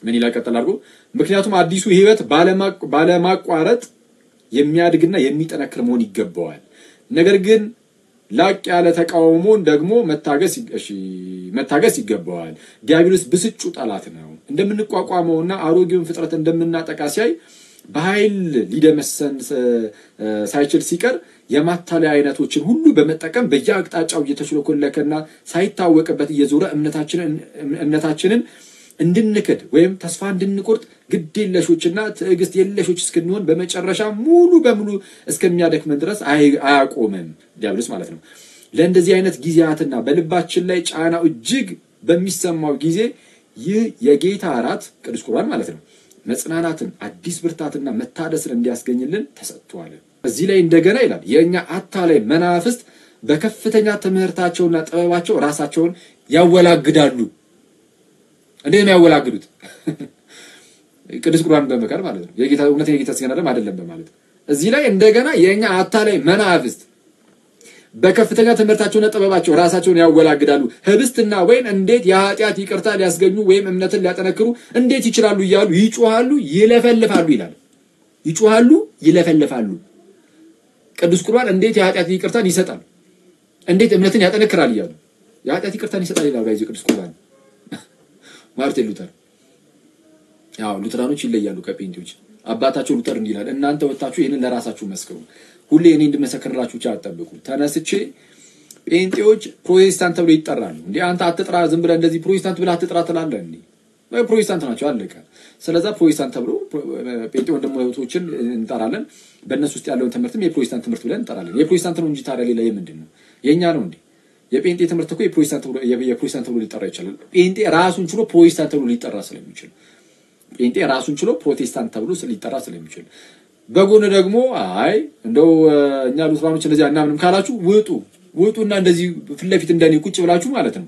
ምን ይላል ቀጠል አድርጎ፣ ምክንያቱም አዲሱ ሕይወት ባለማቋረጥ የሚያድግና የሚጠነክር መሆን ይገባዋል። ነገር ግን ላቅ ያለ ተቃውሞን ደግሞ መታገስ ይገባዋል። ዲያብሎስ ብስጩ ጠላት ነው። እንደምንቋቋመውና አሮጌውን ፍጥረት እንደምናጠቃ ሲያይ በኃይል ሊደመሰን ሳይችል ሲቀር የማታለያ አይነቶችን ሁሉ በመጠቀም በየአቅጣጫው እየተሽለኮለከና ሳይታወቅበት እየዞረ እምነታችንን እንድንክድ ወይም ተስፋ እንድንቆርጥ ግድ የለሾችና ትዕግስት የለሾች እስክንሆን በመጨረሻ ሙሉ በሙሉ እስከሚያደክመን ድረስ አያቆምም ዲያብሎስ ማለት ነው። ለእንደዚህ አይነት ጊዜያትና በልባችን ላይ ጫናው እጅግ በሚሰማው ጊዜ ይህ የጌታ እራት ቅዱስ ቁርባን ማለት ነው መጽናናትን፣ አዲስ ብርታትና መታደስን እንዲያስገኝልን ተሰጥቷል። እዚህ ላይ እንደገና ይላል የእኛ አታላይ መናፍስት በከፍተኛ ትምህርታቸውና ጥበባቸው ራሳቸውን ያወላግዳሉ። እንዴት ነው ያወላግዱት? ቅዱስ ቁርባን በመካድ ማለት ነው። የጌታ እውነተኛ የጌታ ስጋና ደም አይደለም በማለት እዚህ ላይ እንደገና የእኛ አታላይ መናፍስት በከፍተኛ ትምህርታቸውና ጥበባቸው ራሳቸውን ያወላግዳሉ። ህብስትና ወይን እንዴት የኃጢአት ይቅርታ ሊያስገኙ ወይም እምነትን ሊያጠነክሩ እንዴት ይችላሉ እያሉ ይጮሃሉ፣ ይለፈልፋሉ ይላል። ይጮሃሉ፣ ይለፈልፋሉ። ቅዱስ ቁርባን እንዴት የኃጢአት ይቅርታን ይሰጣል፣ እንዴት እምነትን ያጠነክራል እያሉ የኃጢአት ይቅርታን ይሰጣል ይላል። by the way ቅዱስ ቁርባን ማርቲን ሉተር። ያው ሉተራኖች ይለያሉ ከጴንጤዎች። አባታቸው ሉተር እንዲህ ይላል፣ እናንተ ወጣችሁ ይህንን ለራሳችሁ መስክሩ። ሁሌ እኔ እንድመሰክርላችሁ ብቻ አትጠብቁ። ተነስቼ ጴንጤዎች ፕሮቴስታንት ተብሎ ይጠራሉ። እንዴ አንተ አትጥራ፣ ዝም ብለህ እንደዚህ ፕሮቴስታንት ብለህ አትጥራ ትላለህ እንዴ? ፕሮቴስታንት ናቸው፣ አለቀ። ስለዛ ፕሮቴስታንት ተብሎ ጴንጤ ወንድሞችን እንጠራለን። በእነሱ ውስጥ ያለውን ትምህርትም የፕሮቴስታንት ትምህርት ብለን እንጠራለን። የፕሮቴስታንት ነው እንጂ ታዲያ ሌላ የምንድን ነው? የእኛ ነው እንዴ? የጴንጤ ትምህርት እኮ የፕሮቴስታንት ተብሎ ሊጠራ ይችላል። ጴንጤ ራሱን ችሎ ፕሮቴስታንት ተብሎ ሊጠራ ስለሚችል ጴንጤ ራሱን ችሎ ፕሮቴስታንት ተብሎ ሊጠራ ስለሚችል፣ በጎን ደግሞ አይ እንደው እኛ ሉትራኖች እንደዚህ አናምንም ካላችሁ ውጡ ውጡና እንደዚህ ፊት ለፊት እንደኔ ቁጭ ብላችሁ ማለት ነው።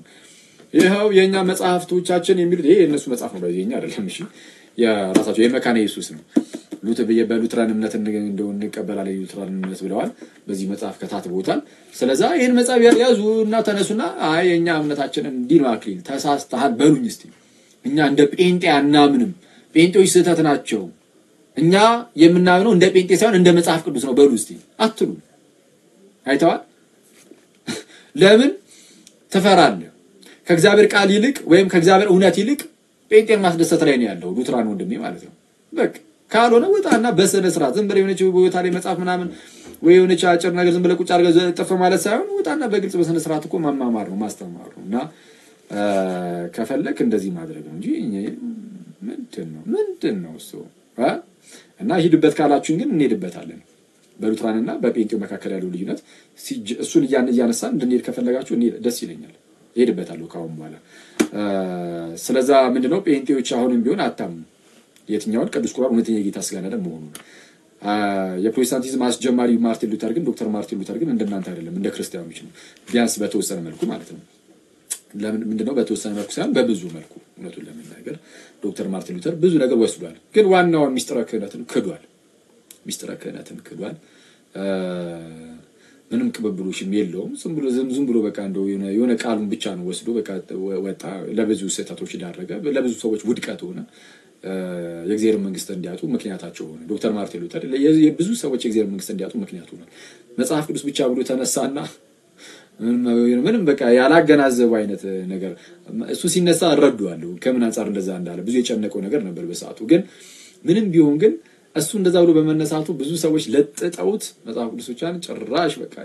ይኸው የኛ መጽሐፍቶቻችን የሚሉት ይሄ የእነሱ መጽሐፍ ነው፣ በዚህ የኛ አይደለም። እሺ የራሳቸው የመካነ ኢየሱስ ነው። በሉትራን እምነት እንደው እንቀበላለን የሉትራን እምነት ብለዋል። በዚህ መጽሐፍ ከታትቦታል። ስለዛ ይሄን መጽሐፍ ያዙ እና ተነሱና አይ የኛ እምነታችን እንዲህ ነው፣ አክሊል ተሳስተሃል በሉኝ እስቲ። እኛ እንደ ጴንጤ አናምንም፣ ጴንጤዎች ስህተት ናቸው፣ እኛ የምናምነው እንደ ጴንጤ ሳይሆን እንደ መጽሐፍ ቅዱስ ነው በሉ እስቲ አትሉ። አይተዋል። ለምን ትፈራለህ? ከእግዚአብሔር ቃል ይልቅ ወይም ከእግዚአብሔር እውነት ይልቅ ጴንጤን ማስደሰት ላይ ነው ያለው ሉትራን ወንድሜ ማለት ነው። በቃ ካልሆነ ወጣና በስነ ስርዓት ዝም ብለህ የሆነች ቦታ ላይ መጽሐፍ ምናምን ወይ የሆነች አጭር ነገር ዝም ብለህ ቁጭ አድርገህ ጥፍ ማለት ሳይሆን ወጣና በግልጽ በስነ ስርዓት እኮ መማማር ነው ማስተማር ነው። እና ከፈለክ እንደዚህ ማድረግ ነው እንጂ ምንድን ነው እሱ? እና ሂዱበት ካላችሁን ግን እንሄድበታለን። በሉትራንና በጴንጤው መካከል ያለው ልዩነት እሱን እያነሳን እንድንሄድ ከፈለጋችሁ ደስ ይለኛል፣ እሄድበታለሁ ከአሁን በኋላ። ስለዛ ምንድነው ጴንጤዎች አሁንም ቢሆን አታምኑ የትኛውን ቅዱስ ቁርባን እውነተኛ የጌታ ስጋና ደም መሆኑን። የፕሮቴስታንቲዝም አስጀማሪ ማርቲን ሉተር ግን፣ ዶክተር ማርቲን ሉተር ግን እንደናንተ አይደለም፣ እንደ ክርስቲያኖች ነው፣ ቢያንስ በተወሰነ መልኩ ማለት ነው። ለምን ምንድነው በተወሰነ መልኩ ሳይሆን በብዙ መልኩ፣ እውነቱን ለመናገር ዶክተር ማርቲን ሉተር ብዙ ነገር ወስዷል፣ ግን ዋናውን ሚስጥረ ክህነትን ክዷል። ሚስጥረ ክህነትን ክዷል። ምንም ቅብብሎሽም የለውም። ዝም ብሎ በቃ እንደው የሆነ ቃሉን ብቻ ነው ወስዶ በቃ ወጣ። ለብዙ ስህተቶች ዳረገ። ለብዙ ሰዎች ውድቀት ሆነ። የእግዚአብሔር መንግስት እንዲያጡ ምክንያታቸው ሆነ። ዶክተር ማርቲን ሉተር የብዙ ሰዎች የእግዚአብሔር መንግስት እንዲያጡ ምክንያት ሆኗል። መጽሐፍ ቅዱስ ብቻ ብሎ ተነሳና ምንም በቃ ያላገናዘቡ አይነት ነገር እሱ ሲነሳ እረዳዋለሁ ከምን አንጻር እንደዛ እንዳለ፣ ብዙ የጨነቀው ነገር ነበር በሰዓቱ። ግን ምንም ቢሆን ግን እሱ እንደዛ ብሎ በመነሳቱ ብዙ ሰዎች ለጥጠውት መጽሐፍ ቅዱስ ብቻን ጭራሽ በቃ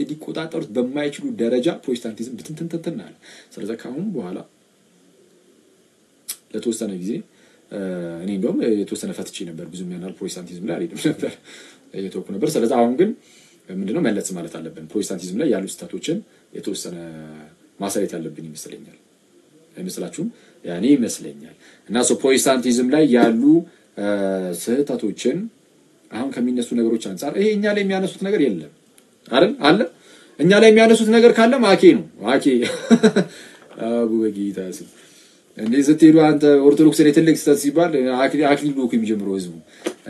ሊቆጣጠሩት በማይችሉ ደረጃ ፕሮቴስታንቲዝም ብትንትንትን አለ። ስለዚህ ከአሁን በኋላ ለተወሰነ ጊዜ እኔ እንደውም የተወሰነ ፈትቼ ነበር። ብዙም ያን ያህል ፕሮቴስታንቲዝም ላይ አልሄድም ነበር፣ እየተወኩ ነበር። ስለዚህ አሁን ግን ምንድነው መለስ ማለት አለብን። ፕሮቴስታንቲዝም ላይ ያሉ ስህተቶችን የተወሰነ ማሳየት ያለብን ይመስለኛል። አይመስላችሁም? ያኔ ይመስለኛል። እና so ፕሮቴስታንቲዝም ላይ ያሉ ስህተቶችን አሁን ከሚነሱ ነገሮች አንጻር ይሄ እኛ ላይ የሚያነሱት ነገር የለም አይደል? አለ። እኛ ላይ የሚያነሱት ነገር ካለም አኬ ነው፣ አኬ አቡ በጌታ ስም እንዴ ስትሄዱ አንተ ኦርቶዶክስ ላይ ትልቅ ስህተት ሲባል አክሊሉ እኮ የሚጀምረው ህዝቡ።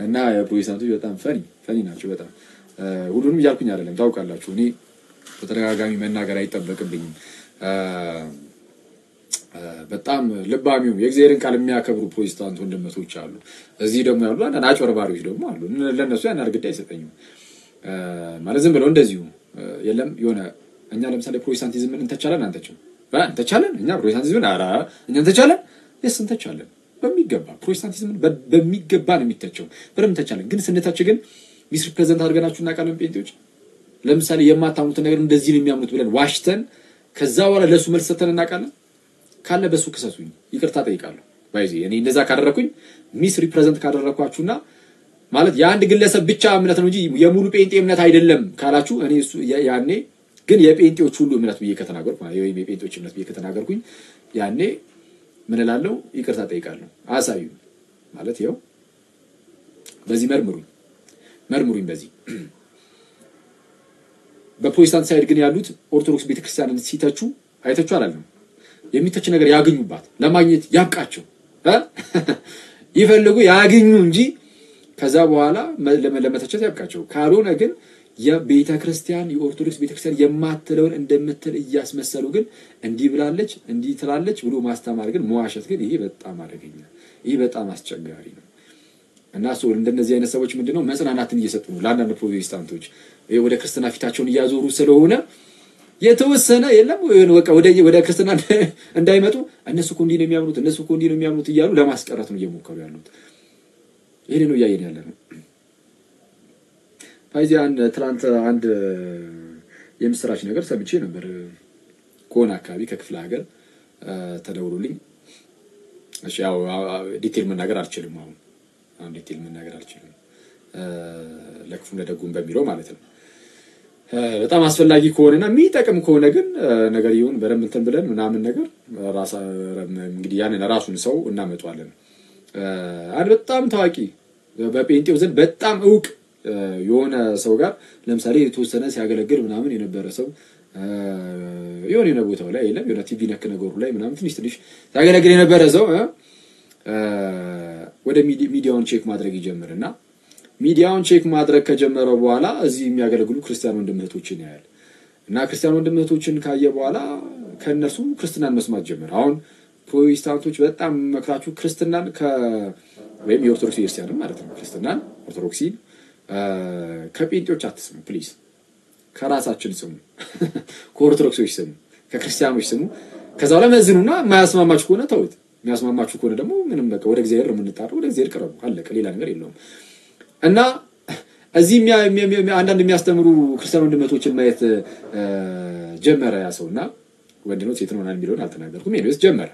እና የፕሮቴስታንቶች በጣም funny funny ናቸው። በጣም ሁሉንም እያልኩኝ አይደለም፣ ታውቃላችሁ። እኔ በተደጋጋሚ መናገር አይጠበቅብኝም። በጣም ልባሚው የእግዚአብሔርን ቃል የሚያከብሩ ፕሮቴስታንት ወንድመቶች አሉ። እዚህ ደግሞ ያሉ አንዳንድ አጭበርባሪዎች ደግሞ አሉ። ለእነሱ ያን ያህል ግድ አይሰጠኝም። ማለት ዝም ብለው እንደዚሁ የለም የሆነ እኛ ለምሳሌ ፕሮቴስታንቲዝምን እንተቻለን አንተችም? እንተቻለን። እኛ ፕሮቴስታንቲዝምን ኧረ እኛ እንተቻለን፣ yes እንተቻለን በሚገባ። ፕሮቴስታንቲዝምን በሚገባ ነው የሚተቸው፣ በደንብ እንተቻለን። ግን ስንተች ግን misrepresent አድርገናችሁ እናውቃለን። ጴንጤዎች ለምሳሌ የማታምኑትን ነገር እንደዚህ ነው የሚያምኑት ብለን ዋሽተን ከዛ በኋላ ለእሱ መልስ ሰተን እናውቃለን? ካለ በሱ ክሰሱኝ፣ ይቅርታ ጠይቃለሁ። By the way እኔ እንደዛ ካደረኩኝ፣ misrepresent ካደረኳችሁና ማለት የአንድ ግለሰብ ብቻ እምነት ነው እንጂ የሙሉ ጴንጤ እምነት አይደለም ካላችሁ፣ እኔ እሱ ያኔ ግን የጴንጤዎች ሁሉ እምነት ብዬ ከተናገርኩ ወይም የጴንጤዎች እምነት ብዬ ከተናገርኩኝ ያኔ ምን እላለሁ? ይቅርታ ጠይቃለሁ። አሳዩ ማለት ይኸው በዚህ መርምሩኝ፣ መርምሩኝ በዚህ። በፕሮቴስታንት side ግን ያሉት ኦርቶዶክስ ቤተክርስቲያንን ሲተቹ አይተቹ አላለም። የሚተች ነገር ያገኙባት ለማግኘት ያብቃቸው፣ ይፈልጉ ያገኙ እንጂ ከዛ በኋላ ለመተቸት ያብቃቸው። ካልሆነ ግን የቤተ ክርስቲያን የኦርቶዶክስ ቤተክርስቲያን የማትለውን እንደምትል እያስመሰሉ ግን እንዲህ ብላለች እንዲህ ትላለች ብሎ ማስተማር ግን፣ መዋሸት ግን ይሄ በጣም አደገኛ፣ ይሄ በጣም አስቸጋሪ ነው። እና ሰው እንደነዚህ አይነት ሰዎች ምንድነው መጽናናትን እየሰጡ ነው ለአንዳንድ ፕሮቴስታንቶች፣ ወደ ክርስትና ፊታቸውን እያዞሩ ስለሆነ የተወሰነ የለም በቃ ወደ ክርስትና እንዳይመጡ እነሱ እኮ እንዲህ ነው የሚያምኑት፣ እነሱ እኮ እንዲህ ነው የሚያምኑት እያሉ ለማስቀረት ነው እየሞከሩ ያሉት። ይሄን ነው እያየን ያለ ነው። By the way አንድ ትላንት አንድ የምስራች ነገር ሰምቼ ነበር። ከሆነ አካባቢ ከክፍለ ሀገር ተደውሎልኝ፣ እሺ ያው detail መናገር አልችልም። አሁን detail መናገር አልችልም። ለክፉም ለደጉም በሚለው ማለት ነው። በጣም አስፈላጊ ከሆነና የሚጠቅም ከሆነ ግን ነገር ይሁን በደንብ እንትን ብለን ምናምን ነገር እንግዲህ ያንን ራሱን ሰው እናመጣዋለን። አንድ በጣም ታዋቂ፣ በጴንጤው ዘንድ በጣም እውቅ የሆነ ሰው ጋር፣ ለምሳሌ የተወሰነ ሲያገለግል ምናምን የነበረ ሰው፣ የሆነ የሆነ ቦታው ላይ የለም የሆነ ቲቪ ነክ ነገሩ ላይ ምናምን ትንሽ ትንሽ ሲያገለግል የነበረ ሰው ወደ ሚዲያውን check ማድረግ ይጀምርና ሚዲያውን check ማድረግ ከጀመረ በኋላ እዚህ የሚያገለግሉ ክርስቲያን ወንድም እህቶችን ያያል። እና ክርስቲያን ወንድም እህቶችን ካየ በኋላ ከእነርሱ ክርስትናን መስማት ጀመረ። አሁን ፕሮቴስታንቶች በጣም መክራችሁ ክርስትናን ወይም የኦርቶዶክስ ቤተክርስቲያንን ማለት ነው፣ ክርስትናን ኦርቶዶክሲን ከጴንጤዎች አትስሙ please። ከራሳችን ስሙ፣ ከኦርቶዶክሶች ስሙ፣ ከክርስቲያኖች ስሙ። ከዛ በኋላ መዝኑና የማያስማማችሁ ከሆነ ተውት። የሚያስማማችሁ ከሆነ ደግሞ ምንም በቃ ወደ እግዚአብሔር ነው የምንጣረው፣ ወደ እግዚአብሔር ቅረቡ። አለቀ። ሌላ ነገር የለውም። እና እዚህ አንዳንድ የሚያስተምሩ ክርስቲያን ወንድመቶችን ማየት ጀመረ ያ ሰው። እና ወንድ ነው ሴት ነው የሚለውን አልተናገርኩም። Anyways ጀመረ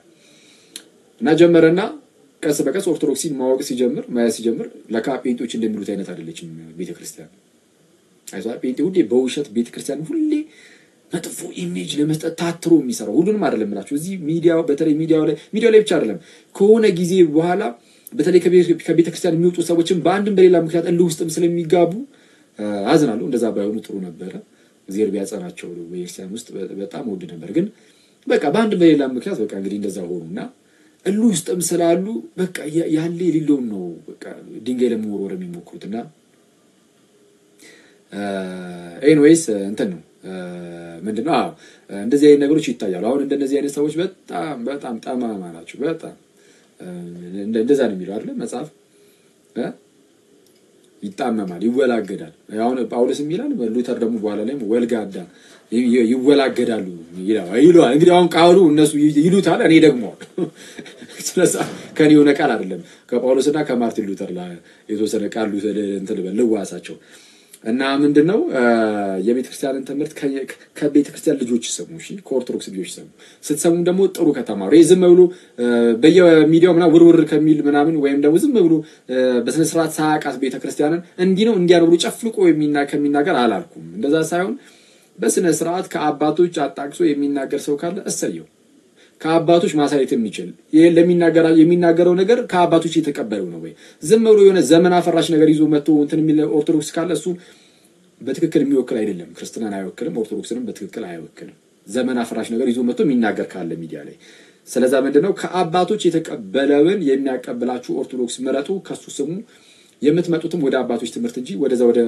እና ጀመረና ቀስ በቀስ ኦርቶዶክሲን ማወቅ ሲጀምር፣ ማየት ሲጀምር ለካ ጴንጤዎች እንደሚሉት አይነት አይደለችም ቤተክርስቲያን። አይቷል። ጴንጤ ሁሌ በውሸት ቤተክርስቲያን ሁሌ መጥፎ image ለመስጠት ታትሮ የሚሰራው፣ ሁሉንም አይደለም እላችሁ። እዚህ ሚዲያው፣ በተለይ ሚዲያው ላይ ብቻ አይደለም፣ ከሆነ ጊዜ በኋላ በተለይ ከቤተክርስቲያን የሚወጡ ሰዎችን በአንድም በሌላ ምክንያት እልህ ውስጥም ስለሚጋቡ አዝናለሁ። እንደዛ ባይሆኑ ጥሩ ነበረ። እግዚአብሔር ቢያጸናቸው ቤተክርስቲያን ውስጥ በጣም ወድ ነበር። ግን በቃ በአንድም በሌላ ምክንያት በቃ እንግዲህ እንደዛ ሆኑና እልህ ውስጥም ስላሉ በቃ ያለ የሌለውን ነው በቃ ድንጋይ ለመወርወር የሚሞክሩት። እና anyways እንትን ነው፣ ምንድነው? አዎ፣ እንደዚህ አይነት ነገሮች ይታያሉ። አሁን እንደነዚህ አይነት ሰዎች በጣም በጣም ጠማማ ናቸው። በጣም እንደዛ ነው የሚለው አይደለ መጽሐፍ? ይጣመማል፣ ይወላገዳል። አሁን ጳውሎስም ይላል፣ ሉተር ደግሞ በኋላ ላይ ወልጋዳ ይወላገዳሉ ይለዋል። እንግዲህ አሁን ቃሉ እነሱ ይሉታል፣ እኔ ደግሞ ስለዛ ከኔ የሆነ ቃል አይደለም፣ ከጳውሎስና ከማርቲን ሉተር የተወሰነ ቃል እንትን ልበል ልዋሳቸው። እና ምንድን ነው፣ የቤተክርስቲያንን ትምህርት ከቤተክርስቲያን ልጆች ስሙ። እሺ፣ ከኦርቶዶክስ ልጆች ስሙ። ስትሰሙም ደግሞ ጥሩ ከተማሩ፣ ይህ ዝም ብሎ በየሚዲያው ምናምን ውርውር ከሚል ምናምን ወይም ደግሞ ዝም ብሎ በስነ ስርዓት ሳያውቃት ቤተክርስቲያንን እንዲህ ነው እንዲያ ነው ብሎ ጨፍልቆ ከሚናገር አላልኩም። እንደዛ ሳይሆን በስነ ስርዓት ከአባቶች አጣቅሶ የሚናገር ሰው ካለ እሰየው። ከአባቶች ማሳየት የሚችል፣ ይሄ የሚናገረው ነገር ከአባቶች የተቀበለው ነው ወይ? ዝም ብሎ የሆነ ዘመን አፈራሽ ነገር ይዞ መጥቶ እንትን የሚል ኦርቶዶክስ ካለ እሱ በትክክል የሚወክል አይደለም። ክርስትናን አይወክልም፣ ኦርቶዶክስንም በትክክል አይወክልም። ዘመን አፈራሽ ነገር ይዞ መጥቶ የሚናገር ካለ ሚዲያ ላይ። ስለዛ ምንድነው፣ ከአባቶች የተቀበለውን የሚያቀብላችሁ ኦርቶዶክስ ምረጡ፣ ከሱ ስሙ። የምትመጡትም ወደ አባቶች ትምህርት እንጂ ወደዛ ወደ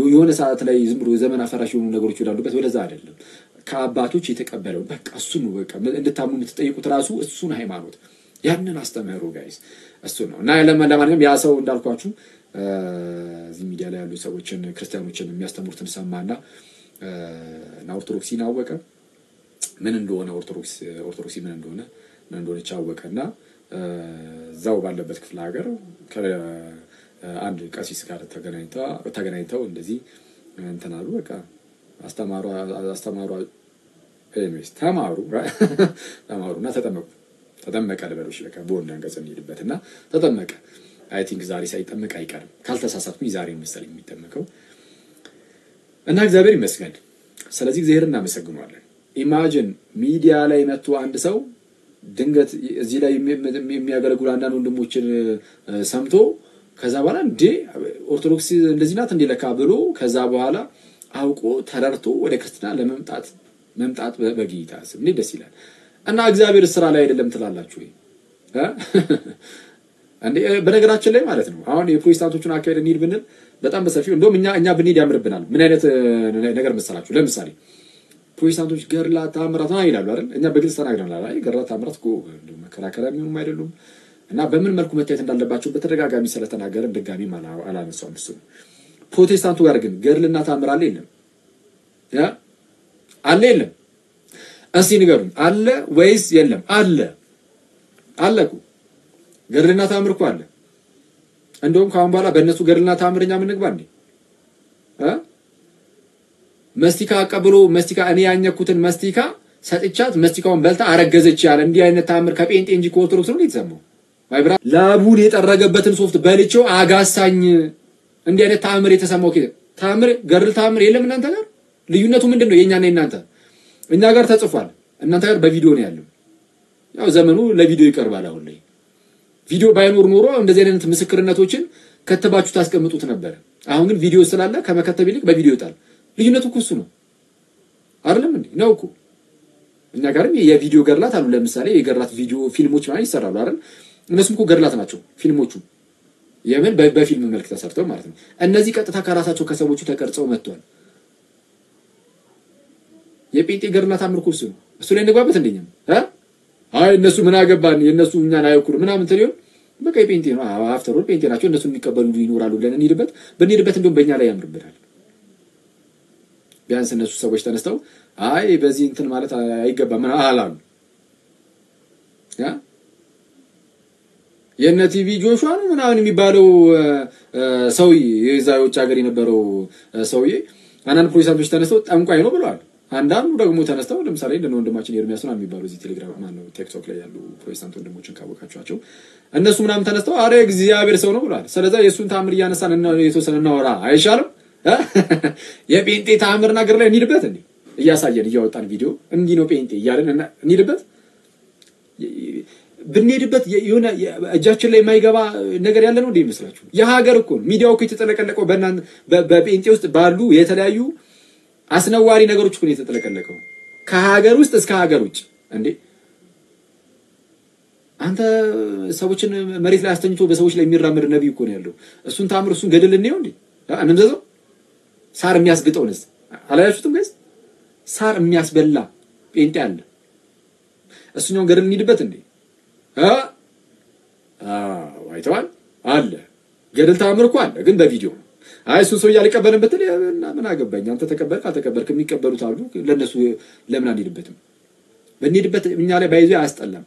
የሆነ ሰዓት ላይ ዝም ብሎ ዘመን አፈራሽ የሆኑ ነገሮች ወዳሉበት ወደዛ አይደለም። ከአባቶች የተቀበለው በቃ እሱ ነው። በቃ እንድታምኑ የምትጠይቁት ራሱ እሱን ሃይማኖት፣ ያንን አስተምህሮ guys፣ እሱ ነው። እና ለማንኛውም ያ ሰው እንዳልኳችሁ እዚህ ሚዲያ ላይ ያሉ ሰዎችን፣ ክርስቲያኖችን የሚያስተምሩትን ሰማና እና ኦርቶዶክሲን አወቀ፣ ምን እንደሆነ፣ ኦርቶዶክሲ ምን እንደሆነች አወቀ። እና እዛው ባለበት ክፍለ ሀገር ከአንድ ቀሲስ ጋር ተገናኝተው እንደዚህ እንትን አሉ። በቃ አስተማሩ አስተማሩ፣ anyways ተማሩ ተማሩ እና ተጠመቁ። ተጠመቀ ልበሎች፣ በቃ በወንድ አንቀጽ እንሂድበት እና ተጠመቀ። I think ዛሬ ሳይጠመቅ አይቀርም፣ ካልተሳሳትኩኝ ዛሬ መሰለኝ የሚጠመቀው። እና እግዚአብሔር ይመስገን። ስለዚህ እግዚአብሔር እናመሰግነዋለን። Imagine ሚዲያ ላይ መጥቶ አንድ ሰው ድንገት እዚህ ላይ የሚያገለግሉ አንዳንድ ወንድሞችን ሰምቶ ከዛ በኋላ እንዴ ኦርቶዶክስ እንደዚህ ናት እንዴ ለካ ብሎ ከዛ በኋላ አውቆ ተረድቶ ወደ ክርስትና ለመምጣት መምጣት በጌታ ስም እንዴት ደስ ይላል። እና እግዚአብሔር ስራ ላይ አይደለም ትላላችሁ ወይ? እንዴ፣ በነገራችን ላይ ማለት ነው፣ አሁን የፕሮቴስታንቶቹን አካሄድ እንሂድ ብንል በጣም በሰፊው እንደውም እኛ ብንሄድ ያምርብናል። ምን አይነት ነገር መሰላችሁ? ለምሳሌ ፕሮቴስታንቶች ገድላት ተአምራት ምናምን ይላሉ አይደል? እኛ በግልጽ ተናግረናል። አይ ገድላት ተአምራት እኮ እንደው መከራከሪያ የሚሆኑም አይደሉም እና በምን መልኩ መታየት እንዳለባቸው በተደጋጋሚ ስለተናገረን ድጋሚ አላነሳውም። እሱ ፕሮቴስታንቱ ጋር ግን ገድልና ተአምር አለ የለም? አለ የለም? እስቲ ንገሩኝ። አለ ወይስ የለም? አለ፣ አለ እኮ፣ ገድልና ተአምር እኮ አለ። እንደውም ከአሁን በኋላ በእነሱ ገድልና ተአምር እኛ የምንግባ እንዴ? መስቲካ አቀብሎ መስቲካ፣ እኔ ያኘኩትን መስቲካ ሰጥቻት መስቲካውን በልታ አረገዘች ያለ እንዲህ አይነት ተአምር ከጴንጤ እንጂ ከኦርቶዶክስ ነው የተሰማው? My bro፣ ላቡን የጠረገበትን ሶፍት በልቼው አጋሳኝ። እንዲህ አይነት ተአምር የተሰማው ተአምር፣ ገድል ተአምር የለም እናንተ ጋር። ልዩነቱ ምንድን ነው? የእኛና የእናንተ፣ እኛ ጋር ተጽፏል፣ እናንተ ጋር በቪዲዮ ነው ያለው። ያው ዘመኑ ለቪዲዮ ይቀርባል። አሁን ላይ ቪዲዮ ባይኖር ኖሮ እንደዚህ አይነት ምስክርነቶችን ከትባችሁ ታስቀምጡት ነበር። አሁን ግን ቪዲዮ ስላለ ከመከተብ ይልቅ በቪዲዮ ይወጣል። ልዩነቱ እኮ እሱ ነው። አይደለም እንዴ? ነው እኮ። እኛ ጋርም የቪዲዮ ገድላት አሉ። ለምሳሌ የገድላት ቪዲዮ ፊልሞች ማለት ይሰራሉ አይደል? እነሱም እኮ ገድላት ናቸው ፊልሞቹ። የምን በፊልም መልክ ተሰርተው ማለት ነው። እነዚህ ቀጥታ ከራሳቸው ከሰዎቹ ተቀርጸው መጥቷል። የጴንጤ ገድላት አምልኮ እሱ ነው። እሱ ላይ እንግባበት እንደኛም እ አይ እነሱ ምን አገባን፣ የእነሱ እኛን አይወክሉ ምናምን ትል ይሆን፣ በቃ የጴንጤ ነው፣ after all ጴንጤ ናቸው፣ እነሱ የሚቀበሉ ይኖራሉ ብለን እንሂድበት። ብንሄድበት እንደውም በእኛ ላይ ያምርብናል። ቢያንስ እነሱ ሰዎች ተነስተው አይ በዚህ እንትን ማለት አይገባም ምን አላሉ። ያ የነ ቲቢ ጆሹዋ ነው ምናምን የሚባለው ሰውዬ፣ የዛ የውጭ ሀገር የነበረው ሰውዬ፣ አንዳንድ ፕሮቴስታንቶች ተነስተው ጠንቋይ ነው ብለዋል። አንዳንዱ ደግሞ ተነስተው ለምሳሌ እንደ ወንድማችን ኤርሚያስ ነው የሚባሉ እዚህ ቴሌግራም ማነው ቲክቶክ ላይ ያሉ ፕሮቴስታንት ወንድሞችን ካወቃችኋቸው እነሱ ምናምን ተነስተው አረ እግዚአብሔር ሰው ነው ብለዋል። ስለዛ የእሱን ታምር እያነሳን የተወሰነ እናወራ አይሻልም? የጴንጤ ታምርና ገድል ላይ እንሂድበት እንዴ? እያሳየን እያወጣን ቪዲዮ እንዲህ ነው ጴንጤ እያልን እንሂድበት። ብንሄድበት የሆነ እጃችን ላይ የማይገባ ነገር ያለ ነው እንዴ ይመስላችሁ? የሀገር እኮ ነው ሚዲያው እኮ የተጠለቀለቀው በጴንጤ ውስጥ ባሉ የተለያዩ አስነዋሪ ነገሮች እኮ ነው የተጠለቀለቀው፣ ከሀገር ውስጥ እስከ ሀገር ውጭ። እንዴ አንተ ሰዎችን መሬት ላይ አስተኝቶ በሰዎች ላይ የሚራመድ ነቢይ እኮ ነው ያለው። እሱን ታምር እሱን ገድል እንየው እንዴ እንምዘዘው? ሳር የሚያስግጠውንስ አላያችሁትም guys? ሳር የሚያስበላ ጴንጤ አለ። እሱኛውን ገድል እንሂድበት እንዴ? አዎ አይተዋል አለ ገድል ታምር እኮ አለ፣ ግን በቪዲዮ ነው። አይ እሱን ሰውዬ አልቀበልም ብትል ምን አገባኝ አንተ ተቀበልክ አልተቀበልክ የሚቀበሉት አሉ። ለነሱ ለምን አንሄድበትም? ብንሄድበት እኛ ላይ ባይዞ አያስጠላም።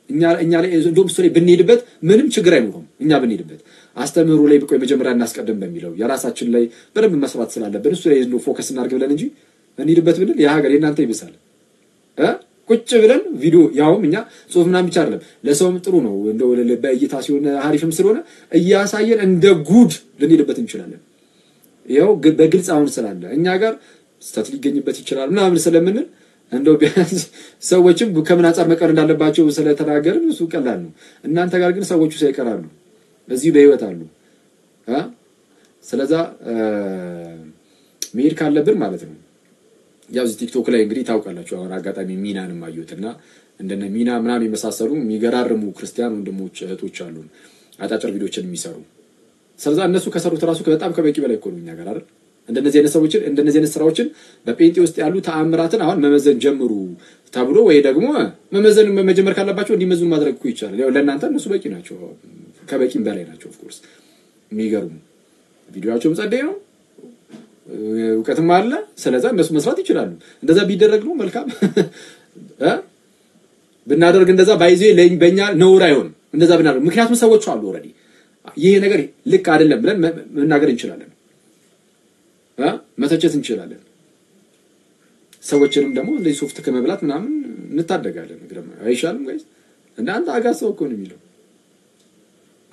እኛ ላይ እንደውም እሱ ላይ ብንሄድበት ምንም ችግር አይኖርም። እኛ ብንሄድበት አስተምህሮ ላይ ቆይ መጀመሪያ እናስቀድም በሚለው የራሳችን ላይ በደንብ መስራት ስላለብን እሱ ላይ focus እናድርግ ብለን እንጂ እንሂድበት ብንል የሀገር የእናንተ ይብሳል። ቁጭ ብለን ቪዲዮ ያውም እኛ ጽሁፍ ምናምን ብቻ አይደለም ለሰውም ጥሩ ነው እንደው በእይታ ሲሆን አሪፍም ስለሆነ እያሳየን እንደ ጉድ ልንሄድበት እንችላለን። ይኸው በግልጽ አሁን ስላለ እኛ ጋር ስህተት ሊገኝበት ይችላል ምናምን ስለምንል እንደው ቢያንስ ሰዎችም ከምን አንጻር መቀር እንዳለባቸው ስለተናገርን እሱ ቀላል ነው። እናንተ ጋር ግን ሰዎቹ ሳይቀራሉ እዚህ በህይወት አሉ። ስለዛ መሄድ ካለብን ማለት ነው። ያው እዚህ ቲክቶክ ላይ እንግዲህ ታውቃላችሁ፣ አሁን አጋጣሚ ሚናንም አየሁትና እንደነ ሚና ምናምን የመሳሰሉ የሚገራርሙ ክርስቲያን ወንድሞች እህቶች አሉን፣ አጫጭር ቪዲዮችን የሚሰሩ። ስለዛ እነሱ ከሰሩት ራሱ በጣም ከበቂ በላይ እኮ ነው እኛ ጋር አይደል? እንደነዚህ አይነት ሰዎችን እንደነዚህ አይነት ስራዎችን በጴንጤ ውስጥ ያሉ ተአምራትን አሁን መመዘን ጀምሩ ተብሎ ወይ ደግሞ መመዘን መጀመር ካለባቸው እንዲመዝኑ ማድረግ እኮ ይቻላል። ያው ለእናንተ እነሱ በቂ ናቸው፣ ከበቂም በላይ ናቸው። Of course የሚገርሙ ቪዲዮአቸውም ጸደይ ነው፣ እውቀትም አለ። ስለዛ እነሱ መስራት ይችላሉ። እንደዛ ቢደረግ ነው መልካም ብናደርግ እንደዛ ባይዜ በእኛ ነውር አይሆንም። እንደዛ ብናደርግ ምክንያቱም ሰዎቹ አሉ already ይሄ ነገር ልክ አይደለም ብለን መናገር እንችላለን፣ መተቸት እንችላለን። ሰዎችንም ደግሞ እንደዚህ ሶፍት ከመብላት ምናምን እንታደጋለን። አይሻልም guys? እንደ አንተ አጋሰው እኮ ነው የሚለው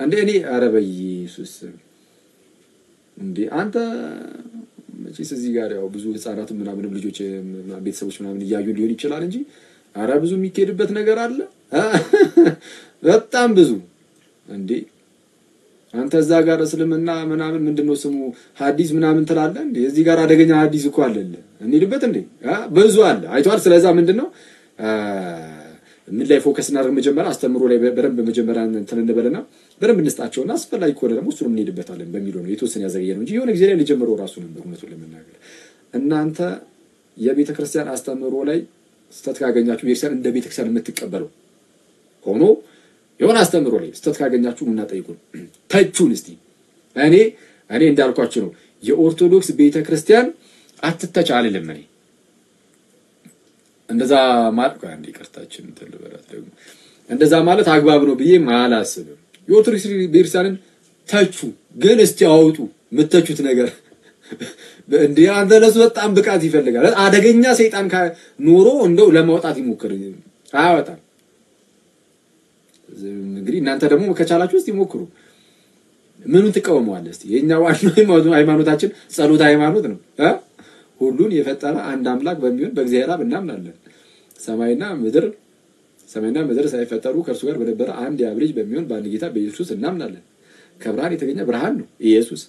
እንዴ እኔ ኧረ በኢየሱስ እንዴ አንተ መቼስ እዚህ ጋር ያው ብዙ ህፃናት ምናምንም ልጆች ቤተሰቦች ምናምን እያዩ ሊሆን ይችላል እንጂ ኧረ ብዙ የሚካሄድበት ነገር አለ፣ በጣም ብዙ። እንዴ አንተ እዛ ጋር እስልምና ምናምን ምንድነው ስሙ ሐዲስ ምናምን ትላለህ እንዴ? እዚህ ጋር አደገኛ ሐዲስ እኮ አለልህ። እንሂድበት እንዴ ብዙ አለ አይቷል። ስለዛ ምንድነው ምን ላይ focus እናደርግ? መጀመሪያ አስተምሮ ላይ በደንብ መጀመሪያ እንትን እንበልና በደንብ እንስጣቸውና አስፈላጊ ከሆነ ደግሞ እሱንም እንሄድበታለን በሚለው ነው የተወሰነ ያዘገየ ነው እንጂ የሆነ ጊዜ ላይ ሊጀምረው ራሱ ነበር። እውነቱን ለመናገር እናንተ የቤተ ክርስቲያን አስተምሮ ላይ ስህተት ካገኛችሁ ቤተክርስቲያን እንደ ቤተክርስቲያን የምትቀበለው ሆኖ የሆነ አስተምሮ ላይ ስህተት ካገኛችሁ እና ጠይቁን፣ ተቹን። እስቲ እኔ እንዳልኳችሁ ነው የኦርቶዶክስ ቤተክርስቲያን አትተች አልልም። እኔ እንደዛ ማለት አንዴ ይቅርታችን እንትን ልበላት ደግሞ እንደዛ ማለት አግባብ ነው ብዬ አላስብም። የኦርቶዶክስ ቤተክርስቲያንን ተቹ፣ ግን እስቲ አውጡ የምተቹት ነገር እንዴ። አንተ ለሱ በጣም ብቃት ይፈልጋል። አደገኛ ሰይጣን ኖሮ እንደው ለማውጣት ይሞክር፣ አያወጣም። እንግዲህ እናንተ ደግሞ ከቻላችሁ እስቲ ሞክሩ። ምኑን ትቃወመዋለህ? እስቲ የኛ ዋናው ሃይማኖታችን ጸሎት ሃይማኖት ነው። ሁሉን የፈጠረ አንድ አምላክ በሚሆን በእግዚአብሔር አብ እናምናለን። ሰማይና ምድር ሳይፈጠሩ ከእርሱ ጋር በነበረ አንድ የአብ ልጅ በሚሆን በአንድ ጌታ በኢየሱስ እናምናለን። ከብርሃን የተገኘ ብርሃን ነው ኢየሱስ።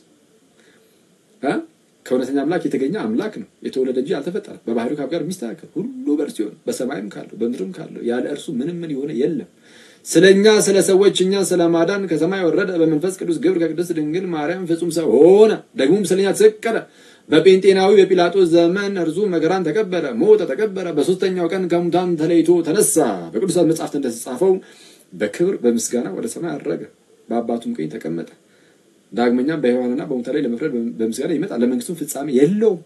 ከእውነተኛ አምላክ የተገኘ አምላክ ነው። የተወለደ እንጂ አልተፈጠረም። በባህሪው ከአብ ጋር የሚስተካከል ሁሉ በእርሱ ይሆን፣ በሰማይም ካለው በምድርም ካለው ያለ እርሱ ምንም ምን የሆነ የለም። ስለኛ ስለ ሰዎች እኛ ስለማዳን ከሰማይ ወረደ፣ በመንፈስ ቅዱስ ግብር ከቅድስት ድንግል ማርያም ፍጹም ሰው ሆነ። ደግሞም ስለኛ ተሰቀለ። በጴንጤናዊ በጲላጦስ ዘመን እርሱ መከራን ተቀበለ፣ ሞተ፣ ተቀበረ። በሶስተኛው ቀን ከሙታን ተለይቶ ተነሳ። በቅዱሳት መጻሕፍት እንደተጻፈው በክብር በምስጋና ወደ ሰማይ አረገ፣ በአባቱም ቀኝ ተቀመጠ። ዳግመኛም በሕያዋንና በሙታን ላይ ለመፍረድ በምስጋና ይመጣል፣ ለመንግስቱም ፍጻሜ የለውም።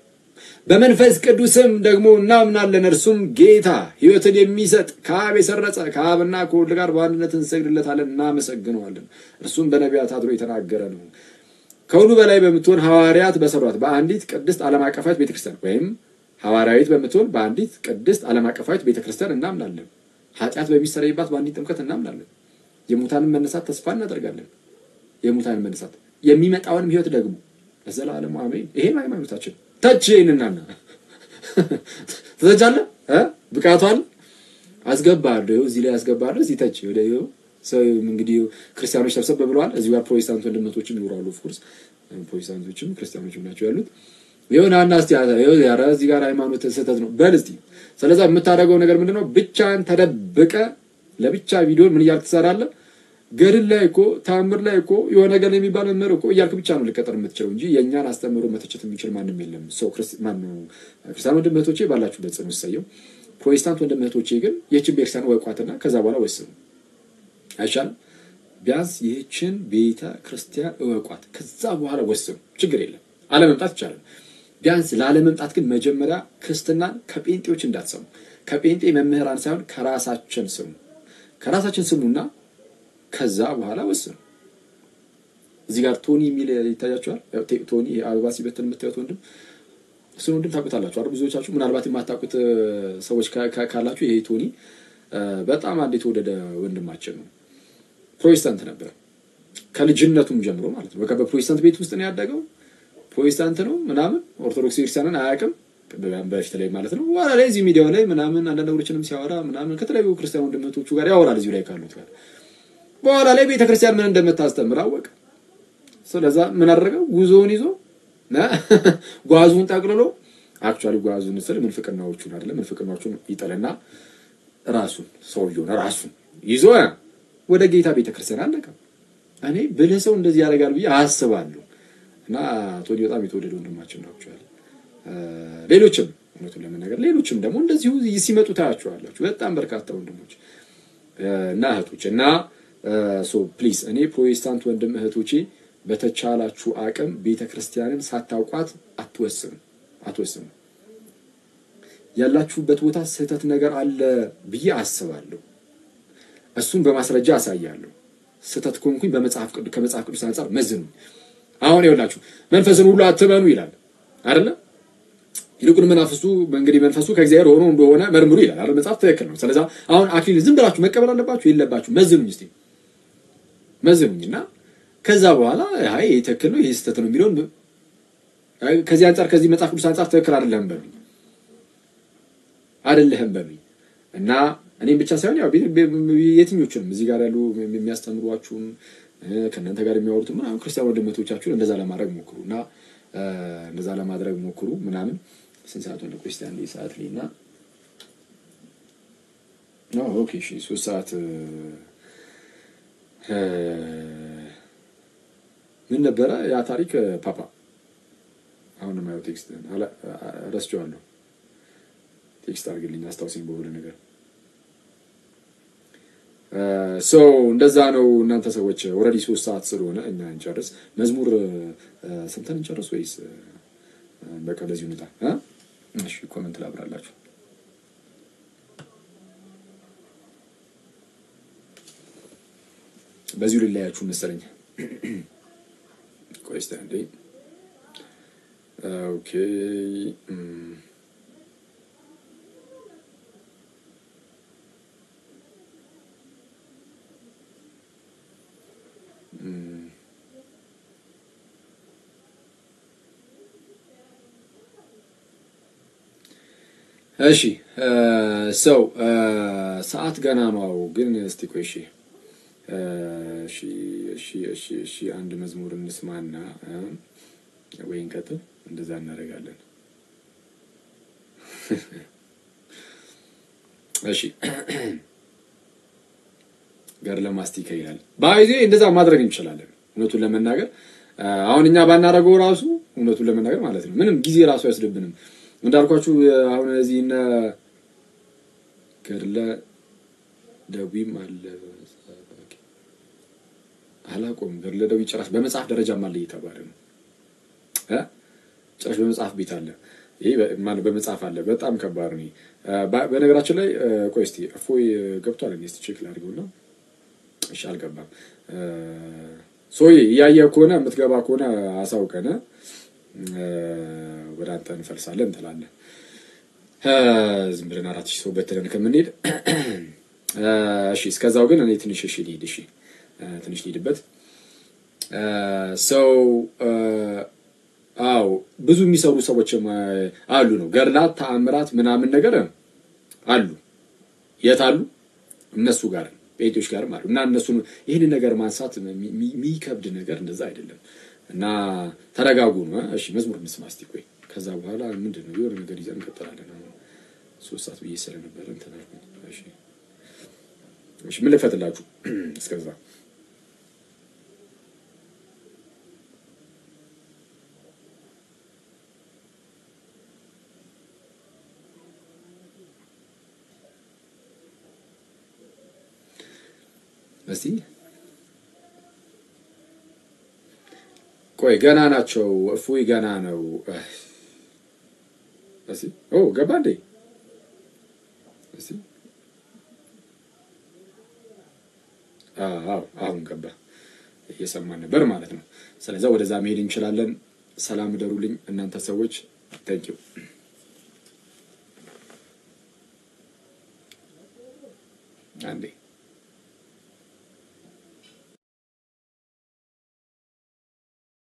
በመንፈስ ቅዱስም ደግሞ እናምናለን፣ እርሱም ጌታ ሕይወትን የሚሰጥ ከአብ የሰረጸ ከአብና ከወልድ ጋር በአንድነት እንሰግድለታለን፣ እናመሰግነዋለን። እርሱም በነቢያት አድሮ የተናገረ ነው። ከሁሉ በላይ በምትሆን ሐዋርያት በሰሯት በአንዲት ቅድስት ዓለም አቀፋዊት ቤተክርስቲያን ወይም ሐዋርያዊት በምትሆን በአንዲት ቅድስት ዓለም አቀፋዊት ቤተክርስቲያን እናምናለን። ኃጢአት በሚሰረይባት በአንዲት ጥምቀት እናምናለን። የሙታንን መነሳት ተስፋ እናደርጋለን። የሙታንን መነሳት የሚመጣውንም ሕይወት ደግሞ ለዘላለሙ አሜን። ይሄ ሃይማኖታችን። ተች ይሄንና ትተቻለህ እ ብቃቷል አስገባለሁ። እዚህ ላይ አስገባለሁ። እዚህ ተች ወደ ሰው እንግዲህ ክርስቲያኖች ሰብሰብ ብለዋል። እዚህ ጋር ፕሮቴስታንት ወንድመቶችም ይኖራሉ። Of course ፕሮቴስታንቶችም ክርስቲያኖችም ናቸው ያሉት። የሆነ አና እስቲ ኧረ እዚህ ጋር ሃይማኖት ስህተት ነው በል እስቲ። ስለዛ የምታደርገው ነገር ምንድነው? ብቻህን ተደብቀ ለብቻ ቪዲዮ ምን እያልክ ትሰራለህ? ገድል ላይ እኮ ተአምር ላይ እኮ የሆነ ነገር የሚባል መምህር እኮ እያልክ ብቻ ነው ልቀጠር የምትችለው እንጂ የእኛን አስተምህሮ መተቸት የሚችል ማንም የለም። ሰው ማነው? ክርስቲያን ወንድም እህቶቼ ባላችሁበት ጽኑ፣ እሰየው። ፕሮቴስታንት ወንድም እህቶቼ ግን ይህችን ቤተክርስቲያን ወቋትና ከዛ በኋላ ወስኑ አይሻልም? ቢያንስ ይህችን ቤተ ክርስቲያን እወቋት፣ ከዛ በኋላ ወስኑ። ችግር የለም አለመምጣት ይቻላል። ቢያንስ ላለመምጣት ግን መጀመሪያ ክርስትናን ከጴንጤዎች እንዳትሰሙ፣ ከጴንጤ መምህራን ሳይሆን ከራሳችን ስሙ። ከራሳችን ስሙና ከዛ በኋላ ወስኑ። እዚህ ጋር ቶኒ የሚል ይታያችኋል። ቶኒ አበባ ሲበትን የምታዩት ወንድም፣ እሱን ወንድም ታውቁታላችሁ አይደል? ብዙዎቻችሁ ምናልባት የማታውቁት ሰዎች ካላችሁ ይሄ ቶኒ በጣም አንድ የተወደደ ወንድማችን ነው። ፕሮቴስታንት ነበር ከልጅነቱም ጀምሮ ማለት ነው። በቃ በፕሮቴስታንት ቤት ውስጥ ነው ያደገው። ፕሮቴስታንት ነው ምናምን፣ ኦርቶዶክስ ክርስቲያንን አያውቅም በፊት ላይ ማለት ነው። በኋላ ላይ እዚህ ሚዲያው ላይ ምናምን አንዳንድ ነገሮችንም ሲያወራ ምናምን ከተለያዩ ክርስቲያን ወንድሞቹ ጋር ያወራል እዚሁ ላይ ካሉት ጋር። በኋላ ላይ ቤተክርስቲያን ምን እንደምታስተምር አወቀ። ስለዛ ምን አደረገው? ጉዞውን ይዞ ጓዙን ጠቅልሎ፣ actually ጓዙን ስል ምንፍቅናዎቹን አይደለም፣ ምንፍቅናዎቹን ይጥልና ራሱን ሰውየውን ራሱን ይዞ ወደ ጌታ ቤተክርስቲያን አለቀ። እኔ ብልህ ሰው እንደዚህ ያደርጋል ብዬ አስባለሁ። እና ቶኒ በጣም የተወደደ ወንድማችን ነው። Actually ሌሎችም እውነቱን ለመናገር ሌሎችም ደግሞ እንደዚሁ ሲመጡ ታያቸዋላችሁ። በጣም በርካታ ወንድሞች እና እህቶች እና so please እኔ ፕሮቴስታንት ወንድም እህቶቼ በተቻላችሁ አቅም ቤተክርስቲያንን ሳታውቋት አትወስኑ፣ አትወስኑ። ያላችሁበት ቦታ ስህተት ነገር አለ ብዬ አስባለሁ። እሱን በማስረጃ አሳያለሁ። ስህተት ከሆንኩኝ በመጽሐፍ ቅዱስ ከመጽሐፍ ቅዱስ አንጻር መዝኑ። አሁን ይኸውላችሁ መንፈስን ሁሉ አትመኑ ይላል አይደለ? ይልቁን መናፍስቱ እንግዲህ መንፈሱ ከእግዚአብሔር ሆኖ እንደሆነ መርምሩ ይላል አይደል? መጽሐፍ ትክክል ነው። ስለዚህ አሁን አክሊል ዝም ብላችሁ መቀበል አለባችሁ የለባችሁ? መዝኑኝ እስቲ መዝኑኝና ከዛ በኋላ አይ ይሄ ትክክል ነው ይሄ ስህተት ነው የሚለውን ከዚህ አንጻር ከዚህ መጽሐፍ ቅዱስ አንጻር ትክክል አይደለም በሉኝ፣ አይደለህም በሉኝ። እና እኔም ብቻ ሳይሆን ያው የትኞቹንም እዚህ ጋር ያሉ የሚያስተምሯችሁም ከእናንተ ጋር የሚያወሩት ምናምን ክርስቲያን ወንድሞቻችሁን እንደዛ ለማድረግ ሞክሩ እና እንደዛ ለማድረግ ሞክሩ ምናምን። ስንት ሰዓት ሆነ? ቆይ እስኪ አንዴ ሰዓት ላይ እና okay እሺ 3 ሰዓት ምን ነበረ ያ ታሪክ ፓፓ? አሁን የማየው text ረስቼዋለሁ። Text አድርግልኝ አስታውሰኝ በሆነ ነገር። So እንደዛ ነው። እናንተ ሰዎች already 3 ሰዓት ስለሆነ እኛ እንጨርስ። መዝሙር ሰምተን እንጨርስ ወይስ በቃ በዚህ ሁኔታ? እሺ comment ላብራላችሁ። በዚሁ ልለያችሁ መሰለኝ። ቆይ እስኪ አንዴ። Okay እሺ ሰው ሰዓት ገና ነው፣ ግን እስቲ ቆይ እሺ እሺ እሺ እሺ እሺ አንድ መዝሙር እንስማና ወይ እንቀጥል። እንደዛ እናደርጋለን። እሺ ገድለ ማስቲካ ይላል። ባይዜ እንደዛ ማድረግ እንችላለን። እውነቱን ለመናገር አሁን እኛ ባናደርገው ራሱ እውነቱን ለመናገር ማለት ነው ምንም ጊዜ ራሱ አይወስድብንም። እንዳልኳችሁ አሁን እዚህ እነ ገድለ ደዊም አለ አላቆም። ገድለ ደዊ ጭራሽ በመጽሐፍ ደረጃም አለ እየተባለ ነው እ ጭራሽ በመጽሐፍ ቤት አለ። ይሄ ማለት በመጽሐፍ አለ። በጣም ከባድ ነው። በነገራችን ላይ ቆይ እስቲ እፎይ ገብቷል። እስቲ check ላድርገውና እሺ፣ አልገባም። ሶይ እያየህ ከሆነ የምትገባ ከሆነ አሳውቀን ወደ አንተ እንፈልሳለን እንትላለን። ዝም ብለን 4000 ሰው በትነን ከምንሄድ እሺ። እስከዛው ግን እኔ ትንሽ እሺ ልሂድ፣ እሺ ትንሽ ልሂድበት። ሰው አዎ ብዙ የሚሰሩ ሰዎችም አሉ ነው ገድላት ተአምራት ምናምን ነገር አሉ። የት አሉ? እነሱ ጋር ጴንጤዎች ጋርም አሉ። እና እነሱ ይህንን ነገር ማንሳት የሚከብድ ነገር እንደዛ አይደለም። እና ተረጋጉ ነው። እሺ መዝሙር እንስማ እስቲ ቆይ። ከዛ በኋላ ምንድን ነው የሆነ ነገር ይዘን እንቀጥላለን። አሁን 3 ሰዓት ብዬ ስለነበረ እንትን አልኩኝ። እሺ እሺ፣ ምን ልክፈትላችሁ እስከዛ? እስቲ ቆይ ገና ናቸው። እፉይ ገና ነው። እስቲ ኦ ገባ እንዴ? እስቲ አዎ አሁን ገባ። እየሰማን ነበር ማለት ነው። ስለዛ ወደዛ መሄድ እንችላለን። ሰላም እደሩልኝ እናንተ ሰዎች። Thank you። አንዴ